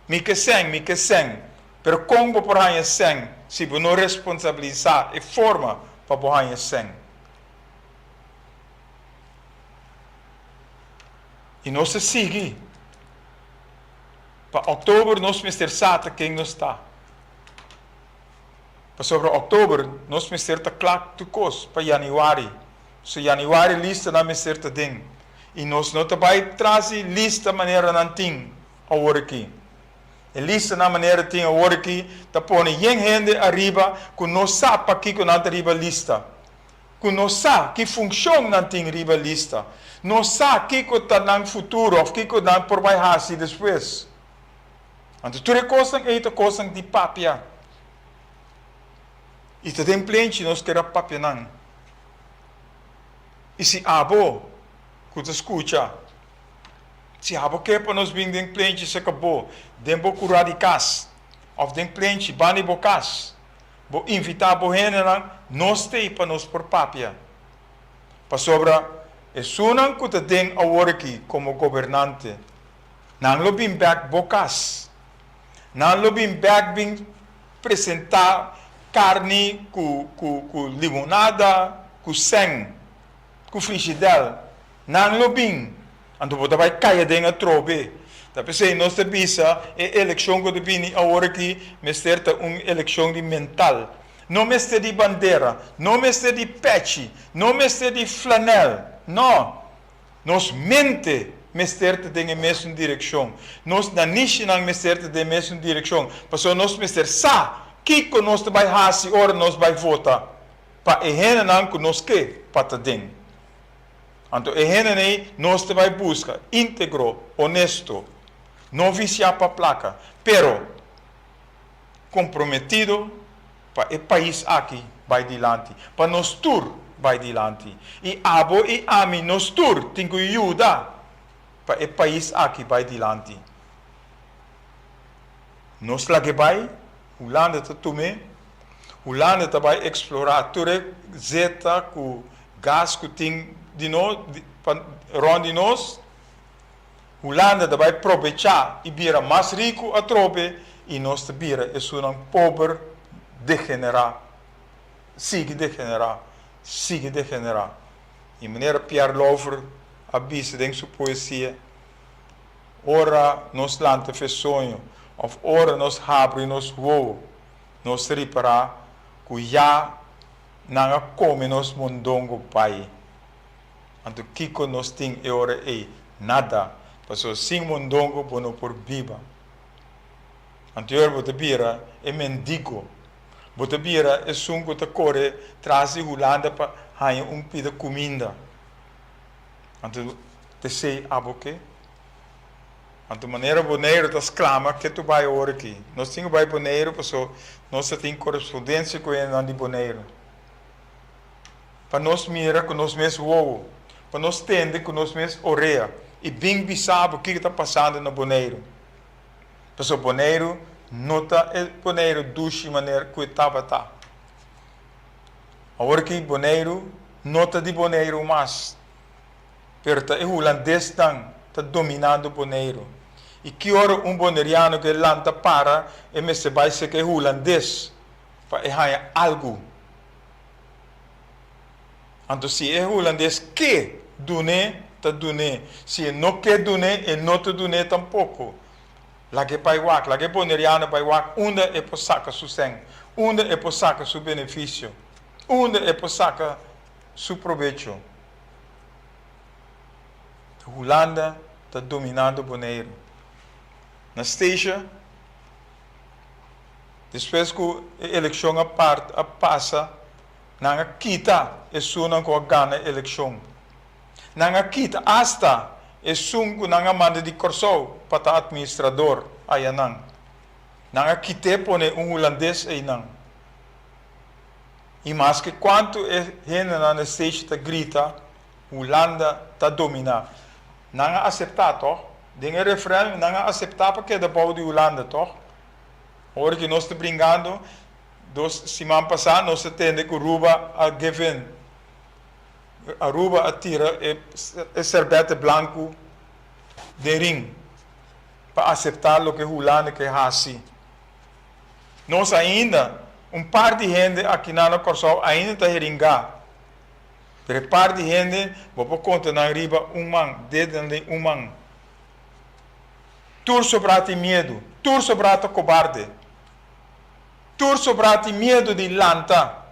Mi ke sèn, mi ke sèn. Pero kon bo por haña sèn si bo no responsabilisá e forma pa bo haña sèn? I nos ta sigui. Pa òktober nos mester sa ta ken nos ta. Pasobra òktober nos mester ta kla tur kos pa yanüari. So yanüari listanan mester ta den. I nos no ta bai tras di lista manera nan tin awor aki. E listanan manera tin awor aki ta pone yen hende ariba ku no sa pakiko nan ta riba lista. Ku no sa ki funshon nan tin riba lista, no sa kiko ta nan futuro òf kiko nan por bai hasi despues. Anto tur e kosnan ei ta kosnan di papia. I ta den plenchi nos keda papia nan. I si abo ku ta skucha, si abo ke pa nos bin den plenchi serka bo, den bo kurá di kas òf den plenchi banda di bo kas, Bo invitá bo hendenan, nos t'ei pa nos por papia. Pasobra esunnan ku ta den awor aki komo gobernante, nan lo bin bèk bo kas. Nan lo bin bèk bin presentá karni ku ku ku limonada, ku sèn, ku frishidèl. Nan lo bin. Anto bo ta bai kai aden atrobe. Ta p'esei nos ta bisa e elekshon ku ta bini awor aki mester ta un elekshon di mental. No mester di bandera, no mester di pechi, no mester di flanèl. No! Nos mente mester ta den e mesun direkshon. Nos nanishinan mester ta den e mesun direkshon. Pasobra nos mester sa kiko nos ta bai hasi ora nos bai vota pa e hendenan ku nos ke pa ta den. Anto e hendenan ei nos ta bai buska, íntegro, honesto, no visiá pa plaka, pero komprometido pa e pais aki bai dilanti, pa nos tur bai dilanti. I abo i ami nos tur tin ku yuda pa e pais aki bai dilanti. Nos lag'e bai, Hulanda ta tum'é, Hulanda ta bai eksplorá tur e zeta ku gas ku tin di nos pa rònt di nos. Hulanda ta bai probechá i bira mas riku atrobe i nos ta bira esunnan pober degenerá, sigui degenerá, sigui degenerá. I manera Pierre Lauffer a bisa den su poesia, Ora nos lanta fe soño òf ora nos habri nos wowo, nos ta ripará ku ya nan a kome nos mondongo bai. Anto kiko nos tin e ora ei? Nada, pasobra sin mondongo bo no por biba. Anto e ora bo ta bira e mendigo, bo ta bira esun ku ta kore tras di Hulanda pa haña un pida kuminda. Anto t'esei abo ke? Anto manera Boneiru ta sklama ke tu bai ora aki. Nos tin ku bai Boneiru paso nos ta tin korespondensia ku hendenan di Boneiru. Pa nos mira ku nos mes wowo, pa nos tende ku nos mes orea i bin bisa bo kiko ta pasando na Boneiru. Paso Boneiru no ta e Boneiru dushi manera ku e tabata. Awor aki Boneiru no ta di Boneiru mas. Pero ta e hulandesnan ta dominando Boneiru. I ki ora un boneriano ke lanta para e mester bai seka e hulandes pa e haña algu. Anto si e hulandes ke dun'é ta dun'é, si e no ke dun'é e no ta dun'é tampoko. Laga e bai wak, laga e boneriano bai wak unda e por saka su sèn, unda e por saka su benefisio, unda e por saka su probecho. Hulanda ta dominando Boneiru. Na Statia, despues ku e elekshon a part a pasa, nan a kita esunnan ku a gana e elekshon. Nan a kita asta esun ku nan a manda di Kòrsou pa ta atministrador ayanan. Nan a kit'é pone un hulandes einan. I maske kuantu e hendenan na stage ta grita, Hulanda ta dominá. Nan a aseptá, tòg? Den e referèndum nan a aseptá pa keda bou di Hulanda, tòg? Ora ki nos ta bringando, Dos siman pasá nos a tende ku Ruba a give in. Aruba a tira e serbete blanku den ring pa aseptá loke Hulanda ke hasi. Nos ainda, un par di hende akinan na Kòrsou ainda ta heringá. Pero e par di hende bo por konta nan riba un man, dedonan den un man. Tur sobrá tin miedu, tur sobrá ta kobarde. Tur sobrá tin miedu di lanta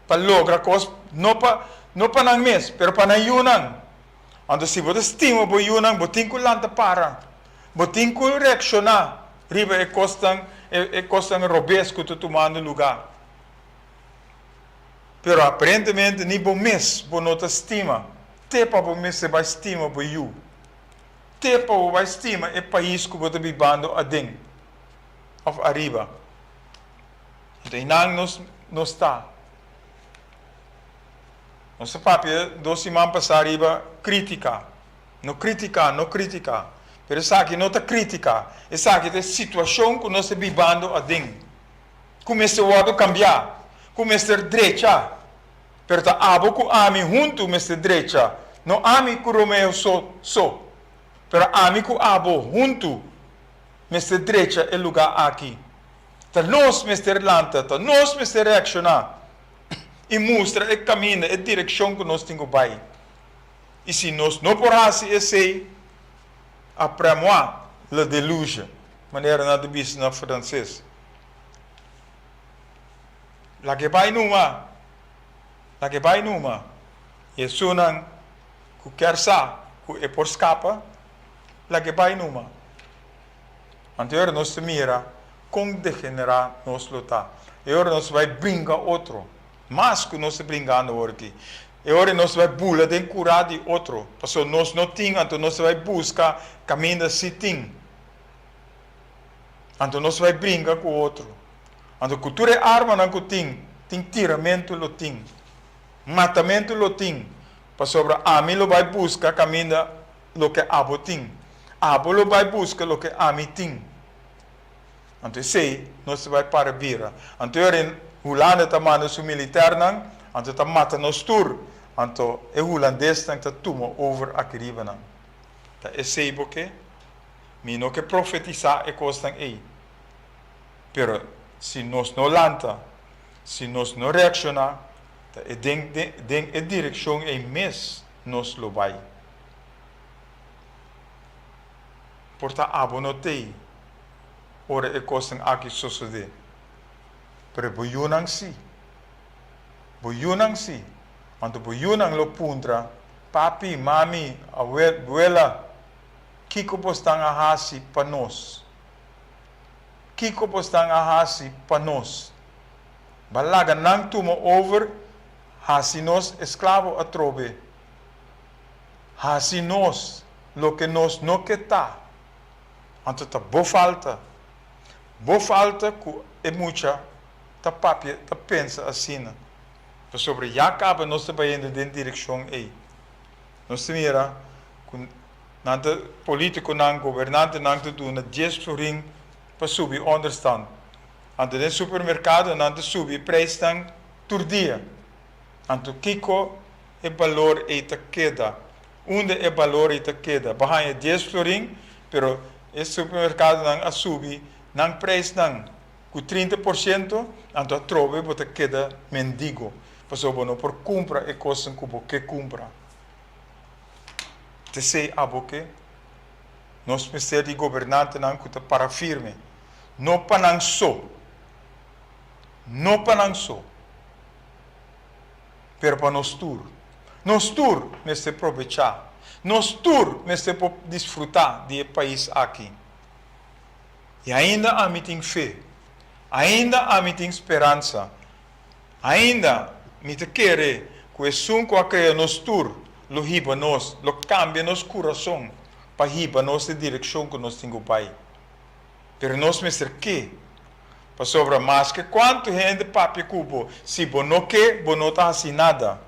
pa logra kos, no pa no pa nan mes, pero pa nan yunan. Anto si bo ta stima bo yunan, bo tin ku lanta para. Bo tin ku reakshoná riba e kosnan, e kosnan robes ku ta tumando lugá. Pero aparentemente ni bo mes bo no ta stima, te pa bo mester bai stima bo yu, te pa bo bai stima e pais ku bo ta bibando aden òf ariba. Anto einan nos nos ta. Nos a papia dos siman pasá riba krítika. No kritiká, no kritiká. Pero esaki no ta kritiká. Esaki ta e situashon ku nos ta bibando aden. Ku mester wòrdu kambiá. Ku mester drecha. Pero ta abo ku ami huntu mester drecha. No ami ku Romeo so so. Pero ami ku abo huntu mester drecha e lugá aki. Ta nos mester lanta, ta nos mester reakshoná i mustra e kaminda, e direkshon ku nos tin ku bai. I si nos no por hasi esei, après moi, le déluge, manera nan ta bisa na franses. Laga e bai numa, laga e bai numa. I esunnan ku kier sa ku e por skapa, laga e bai numa. Anto e ora nos ta mira kon degenerá nos lo ta. E ora nos bai bringa otro, mas ku nos ta bringando awor aki. E ora nos bai bula den kurá di otro, pasobra nos no tin, anto nos ta bai buska kaminda si tin. Anto nos bai bringa ku otro. Anto ku tur e armanan ku tin, tin tiramentu lo tin, matamentu lo tin, pasobra ami lo bai buska kaminda loke abo tin. Abo lo bai buska loke ami tin. Anto esei nos ta bai para bira. Anto e ora Hulanda ta manda su militernan, anto ta mata nos tur. Anto e hulandesnan ta tuma over aki riba nan. Ta esei bo ke? Mi no ke profetisá e kosnan ei. Pero si nos no lanta, si nos no reakshoná, ta e den den e direkshon ei mes nos lo bai. Por ta abo no t'ei ora e kosnan aki sosodé, pero bo yunan sí. Bo yunan sí. Anto bo yunan lo puntra, Papi, mami, awel, buela, kiko bosnan a hasi pa nos? Kiko bosnan a hasi pa nos? Ba laga nan tuma over hasi nos esklabo atrobe. Hasi nos loke nos no ke ta, anto ta bo falta. Bo falta ku e mucha ta papia, ta pensa asina. Pasobra ya kaba nos ta bayendo den direkshon ei. Nos ta mira ku nan ta, politikonan, gobernantenan ta duna dies florin pa subi onderstand. Anto den supermerkado nan ta subi e preisnan tur dia. Anto kiko e balor ei ta keda? Unda e balor ei ta keda? Bo haña dies florin, pero e supermerkadonan a subi nan preisnan ku 30%, anto atrobe bo ta keda mendigo, pasobra bo no por kumpra e kosnan ku bo ke kumpra. Ta esei abo ke? Nos mester di gobernantenan ku ta para firme, no pa nan so, no pa nan so. Pero pa nos tur. Nos tur mester probechá. Nos tur mester por disfrutá di e pais aki. I ainda ami tin fe. Ainda ami tin speransa. Ainda mi ta kere ku esun ku a krea nos tur lo hiba nos, lo kambia nos kurason pa hiba nos e direkshon ku nos tin ku bai. Pero nos mester ke. Pasobra maske kuantu hende papia ku bo, si bo no ke, bo no ta hasi nada.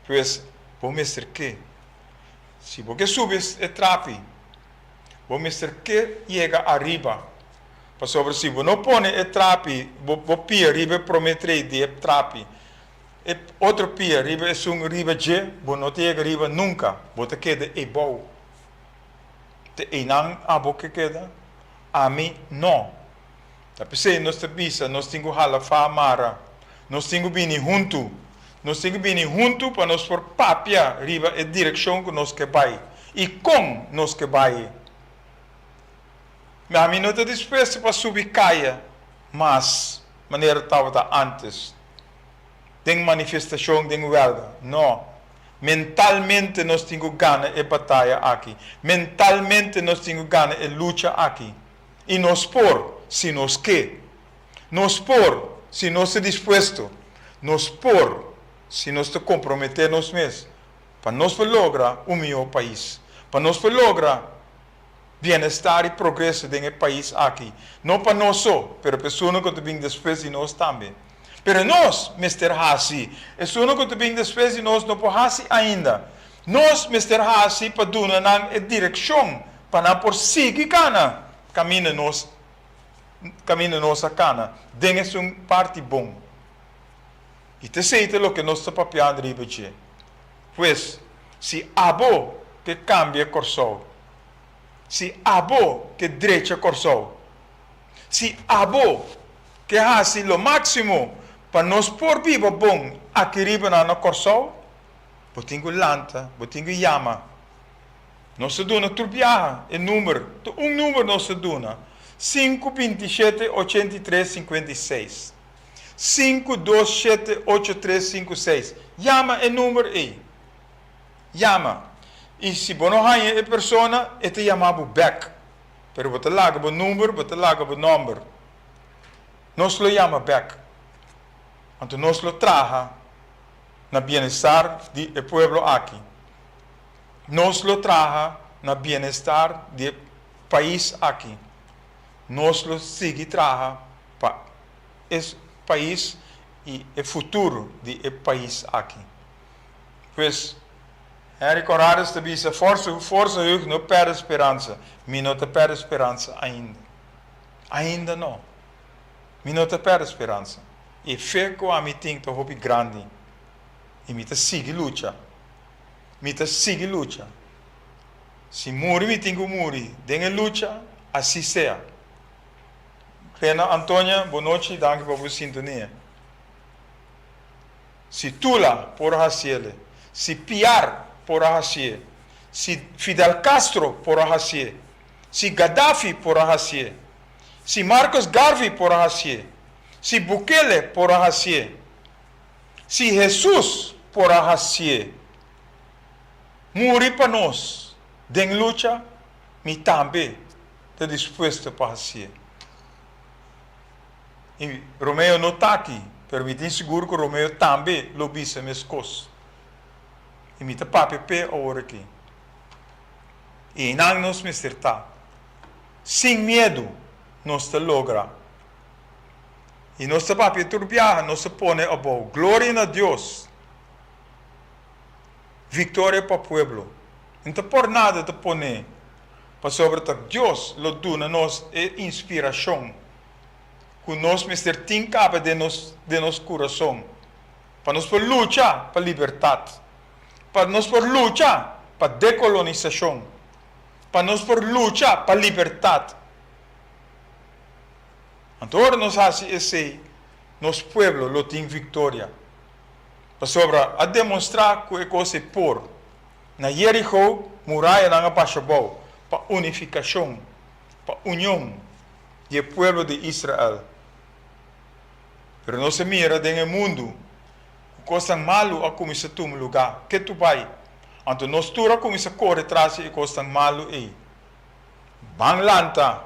Pues, bo mester ke. Si bo ke subi e trapi, bo mester ke yega ariba. Pasobra si bo no pone e trapi, bo bo pia riba e promé trei di e trapi, e otro pia riba esun riba dje, bo no ta yega riba nunka, bo ta keda eibou. Te einan abo ke keda? Ami no. Ta p'esei nos ta bisa nos tin ku hala fa mara. Nos tin ku bini huntu. Nos tin ku bini huntu pa nos por papia riba e direkshon ku nos ke bai i kon nos ke bai. Ami no ta dispuesto pa subi kaya mas manera tabata ántes, den manifestashon, den wèlga. No. Mentalmente nos tin ku gana e bataya aki. Mentalmente nos tin ku gana e lucha aki. I nos por, si nos ke. Nos por, si nos ta dispuesto. Nos por, si nos ta komprometé nos mes pa nos por logra un mihó pais. Pa nos por logra bienestar i progreso den e pais aki. No pa nos so, pero pa esunnan ku ta bin despues di nos tambe. Pero nos mester hasi. Esunnan ku ta bin despues di nos no por hasi ainda. Nos mester hasi pa duna nan e direkshon pa nan por sigui kana kaminda nos kaminda nos a kana den esun parti bon. I ta esei ta loke nos ta papiando riba dje. Pues, si abo ke kambia Kòrsou, si abo ke drecha Kòrsou, si abo ke hasi lo máksimo pa nos por biba bon aki riba nan na Kòrsou, bo tin ku lanta, bo tin ku yama. Nos ta duna tur biaha e number, ta un number nos ta duna, sinku 27 83 56. Sinku dos shete ocho tres sinku seis. Yama e number ei. Yama. I si bo no haña e persona, e ta yama bo bèk. Pero bo ta laga bo number, bo ta laga bo nòmber. Nos lo yama bèk. Anto nos lo traha na bienestar di e pueblo aki. Nos lo traha na bienestar di e pais aki. Nos lo sigui traha pa e pais y e futuro di e pais aki. Pues, Henry Conradus ta bisa, Forsa, forsa Hugh, no perde speransa. Mi no ta perde speransa ainda. Ainda no. Mi no ta perde speransa. E fe cu ami tin ta hopi grandi y mi ta sigui lucha. Mi ta sigui lucha. Si muri mi tin cu muri den e lucha, asi sea. Rena Antonia, bo nochi, danki pa bo sintonia. Si Tula por a hasiele, si Piar por a hasié, si Fidel Castro por a hasié, si Gaddafi por a hasié, si Marcus Garvey por a hasié, si Bukele por a hasié, si Hesus por a hasié, muri pa nos den lucha, mi tambe ta dispuesto pa hasié. I Romeo no ta aki, pero mi tin sigur ku Romeo tambe lo bisa meskos. I mi ta papia p'e awor aki. I einan nos mester ta. Sin miedu nos ta logra. I nos ta papia tur biaha, nos ta pone abou. Gloria na Dios! Viktoria pa pueblo. N ta por nada ta pone Pasobra ta Dios lo duna nos e inspirashon ku nos mester tin kaba den nos den nos kurason pa nos por lucha pa libertat, pa nos por lucha pa dekolonisashon, pa nos por lucha pa libertat. Anto ora nos hasi esei, nos pueblo lo tin viktoria, pasobra a demonstrá ku e kos ei por. Na Jeriko, murayanan a basha bou pa unifikashon, pa union di e pueblo di Israel. Pero nos a mira den e mundu ku kosnan malu a kuminsá tuma lugá ketu bai. Anto nos tur a kuminsá kore tras di e kosnan malu ei. Ban lanta!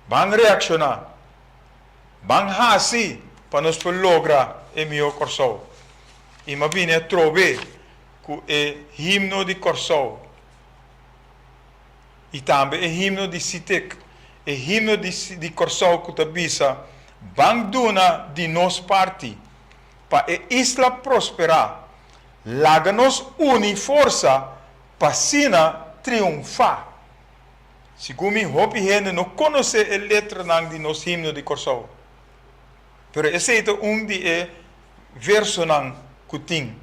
Ban reakshoná! Ban hasi pa nos por logra e mihó Kòrsou. I m'a bini atrobe ku e himno di Kòrsou i tambe e himno di Sitek, e himno di di Kòrsou ku ta bisa, Ban duna di nos parti pa e isla prosperá, laga nos uni forsa pa asina triunfá. Segun mi hopi hende no konosé e letranan di nos himno di Kòrsou. Pero esei ta un di e versonan ku tin.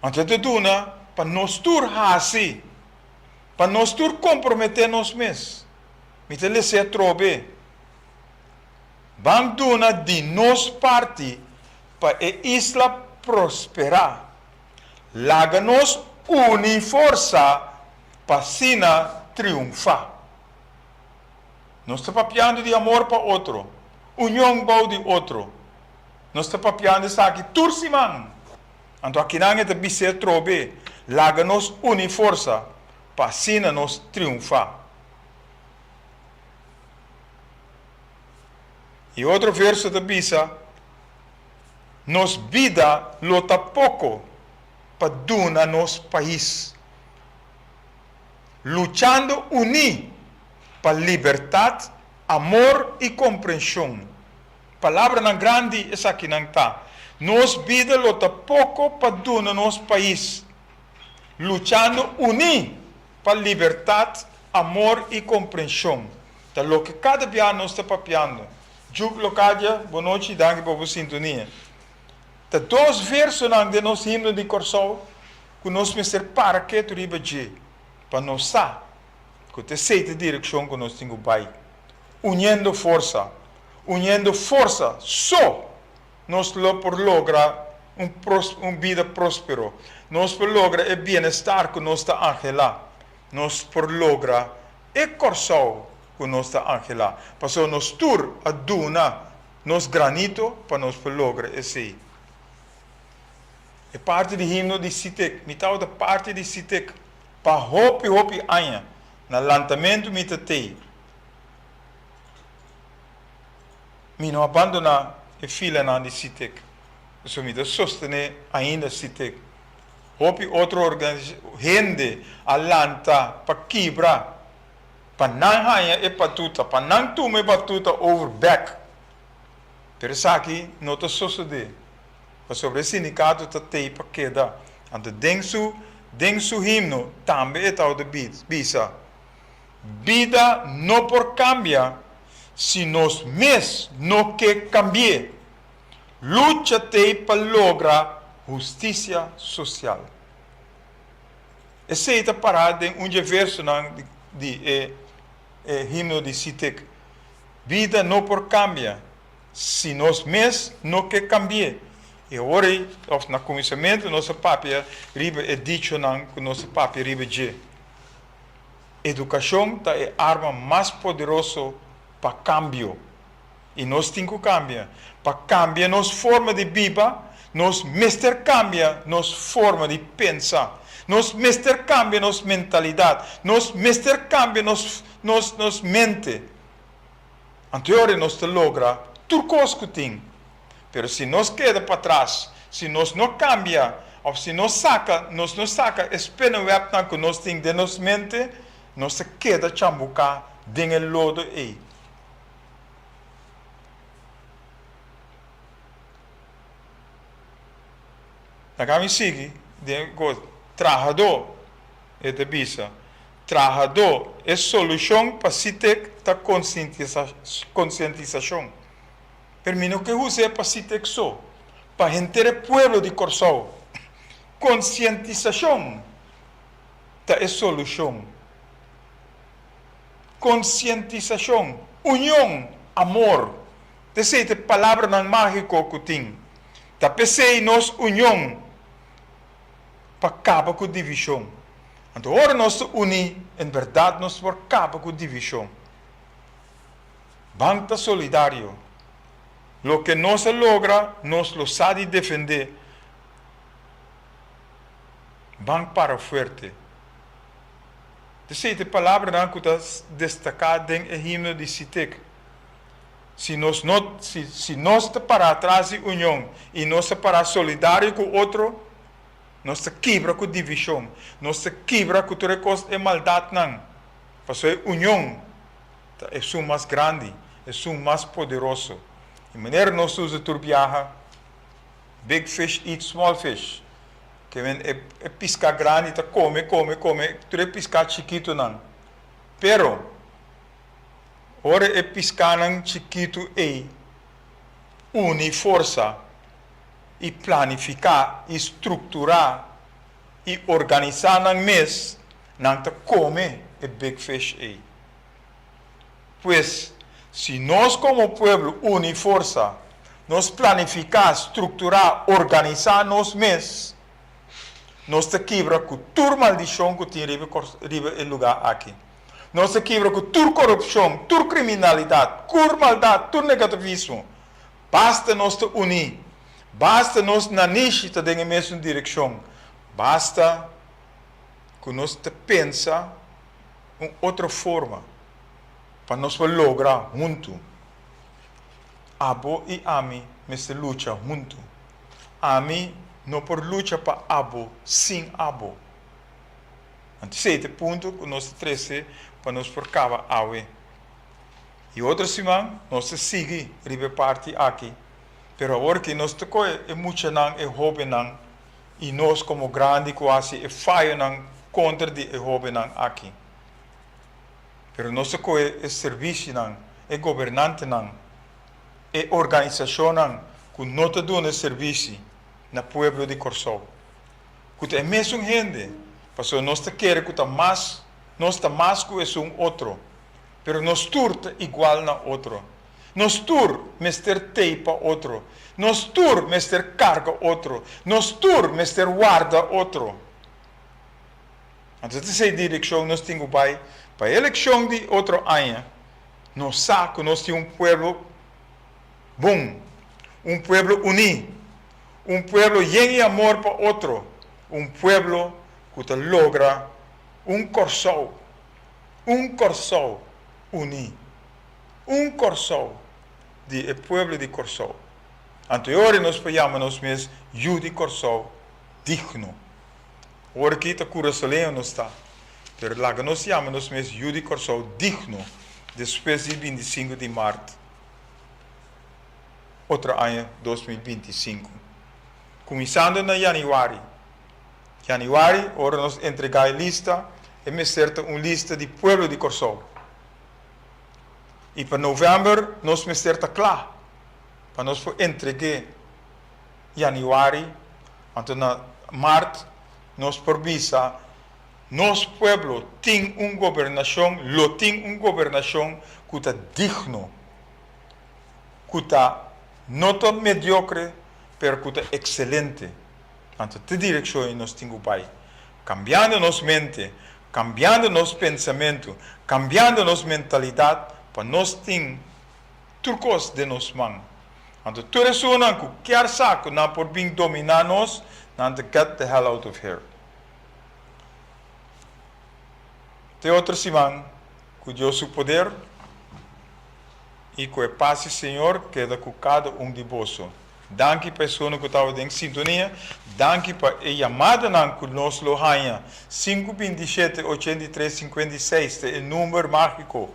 Anto e ta duna pa nos tur hasi, pa nos tur komprometé nos mes. Mi ta les'é atrobe. Ban duna di nos parti pa e isla prosperá. Laga nos uni forsa pa asina triunfá. Nos ta papiando di amor pa otro, union bou di otro. Nos ta papiando esaki tur siman. Anto akinan e ta bis'é atrobe, Laga nos uni forsa pa asina nos triunfá. E otro verso ta bisa, Nos bida lo ta poko pa duna nos pais. Luchando uní pa libertat, amor i komprenshon. Palabranan grandi esakinan ta. Nos bida lo ta poko pa duna nos pais. Luchando uní pa libertat, amor i komprenshon. Ta loke kada bia nos ta papiando. Juke Locadia, bonochi i danki pa bo sintonia. Ta dos versonan den nos himno di Kòrsou ku nos mester para ketu riba dje pa nos sa ku ta esei ta direkshon ku nos tin ku bai. Uniendo forsa, uniendo forsa so nos lo por logra un un bida próspero, nos por logra e bienestar ku nos ta anhelá, nos por logra e Kòrsou ku nos ta anhelá, pasobra nos tur a duna nos granito pa nos por logra esei. E parti di himno di Sitek, Mi tabata parti di Sitek pa hopi hopi aña, na lantamentu mi ta tei. Mi no a bandoná e filanan di Sitek, pasobra mi ta sostené ainda Sitek. Hopi otro hende a lanta pa kibra, pa nan haña e batuta, pa nan tuma e batuta over bek. Pero esaki no ta sosodé, pasobra e sindikato ta tei pa keda. Anto den su den su himno tambe e tabata bisa, Bida no por kambia si nos mes no ke kambi'é. Lucha t'ei pa logra hustisia sosial. Esei ta pará den un dje versonan di e himno di Sitek, Bida no por kambia si nos mes no ke kambi'é. I awor ei, òf na kuminsamentu nos a papia riba e dichonan ku nos a papia riba dje. Edukashon ta e arma mas poderoso pa kambio. I nos tin ku kambia. Pa kambia nos forma di biba, nos mester kambia nos forma di pensa. Nos mester kambia nos mentalidat. Nos mester kambia nos nos nos mente. Anto e ora nos ta logra tur kos ku tin. Pero si nos keda patras, si nos no kambia òf si nos saka nos no saka e spinnenwebnan ku nos tin den nos mente, nos ta keda chambuká den e lodo ei. Laga mi sigui den e kos. Trahadó, e ta bisa, trahadó, e solushon pa Sitek ta konsientisashon. Pero mi no ke us'é pa Sitek so, pa henter e pueblo di Kòrsou. Konsientisashon ta e solushon. Konsientisashon, union, amor. T'esei ta e palabranan mágiko ku tin. Ta p'esei nos union pa kaba ku divishon. Anto ora nos ta uní, en bèrdat nos por kaba ku divishon. Ban ta solidario. Loke nos a logra, nos lo sa di defendé. Ban para fuerte. Esei ta e palabranan ku ta destaká den e himno di Sitek. Si nos no, si, si nos ta pará tras di union i nos ta pará solidario ku otro, nos ta kibra ku divishon, nos ta kibra ku tur e kos, e maldatnan. Pasobra e union ta esun mas grandi, esun mas poderoso. E manera nos ta usa tur biaha, Big fish eat small fish. Ke men e, e piská grandi ta kome, kome, kome tur e piská chikitunan. Pero, ora e piskánan chikitu ei uni forsa i planifiká i strukturá i organisá nan mes, nan ta kome e big fish ei. Pues, si nos komo pueblo uni forsa, nos planifiká, strukturá, organisá nos mes, nos ta kibra ku tur maldishon ku tin riba riba e lugá aki. Nos ta kibra ku tur korupshon, tur kriminalidat, kur maldat, tur negativismo. Basta nos ta uní, basta nos nanishi ta den e mesun direkshon, basta ku nos ta pensa un otro forma pa nos por logra huntu. Abo i ami mester lucha huntu. Ami no por lucha pa abo sin abo. Anto esei ta e punto ku nos ta trese pa nos por kaba awe. I otro siman nos ta sigui riba e parti aki. Pero awor ki nos ta kohe e muchanan, e hóbennan i nos komo grandi ku hasi e fayonan kontra di e hóbennan aki. Pero nos ta kohe e servisinan, e gobernantenan, e organisashonnan ku no ta duna servisi na pueblo di Kòrsou, ku ta e mesun hende, pasobra nos ta kere ku ta mas, nos ta mas ku esun otro, pero nos tur ta igual na otro. Nos tur mester tei pa otro. Nos tur mester karga otro. Nos tur mester warda otro. Anto ta esei direkshon nos tin ku bai pa e elekshon di otro aña. Nos sa ku nos tin un pueblo bon, un pueblo uní, un pueblo yen di amor pa otro, un pueblo ku ta logra un Kòrsou, un Kòrsou uní, un Kòrsou di e pueblo di Kòrsou. Anto e ora nos por yama nos mes yu di Kòrsou digno. Ora ki ta kurasoleño nos ta, pero laga nos yama nos mes yu di Kòrsou digno despues di 25 di mart otro aña 2025. Kuminsando na yanüari. Yanüari ora nos entregá e lista, e mester ta un lista di pueblo di Kòrsou. I pa novèmber nos mester ta kla pa nos por entreg'é yanüari, anto na mart nos por bisa nos pueblo tin un gobernashon, lo tin un gobernashon ku ta digno, ku ta no ta mediokre pero ku ta ekselente. Anto te direkshon ei nos tin ku bai, kambiando nos mente, kambiando nos pensamentu, kambiando nos mentalidat pa nos tin tur kos den nos man. Anto tur esunnan ku kier sa ku nan por bin dominá nos, nan ta get the hell out of here. Te otro siman, ku Dios su poder i ku e pas di Señor keda ku kada un di boso. Danki pa esunnan ku tabata den sintonia. Danki pa e yamadanan ku nos lo haña. Sinku 27 83 56 ta e number mágiko.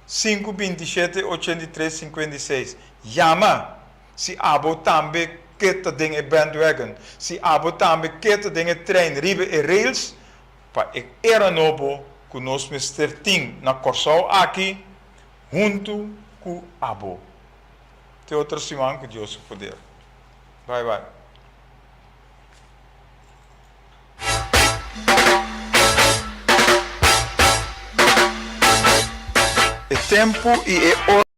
Sinku 27 83 56. Yama! Si abo tambe ke ta den e bandwagon, si abo tambe ke ta den e trein riba e rails pa e era nobo ku nos mester tin na Kòrsou aki huntu ku abo. Te otro siman ku Dios su poder. Bai bai. E tempu i e ora.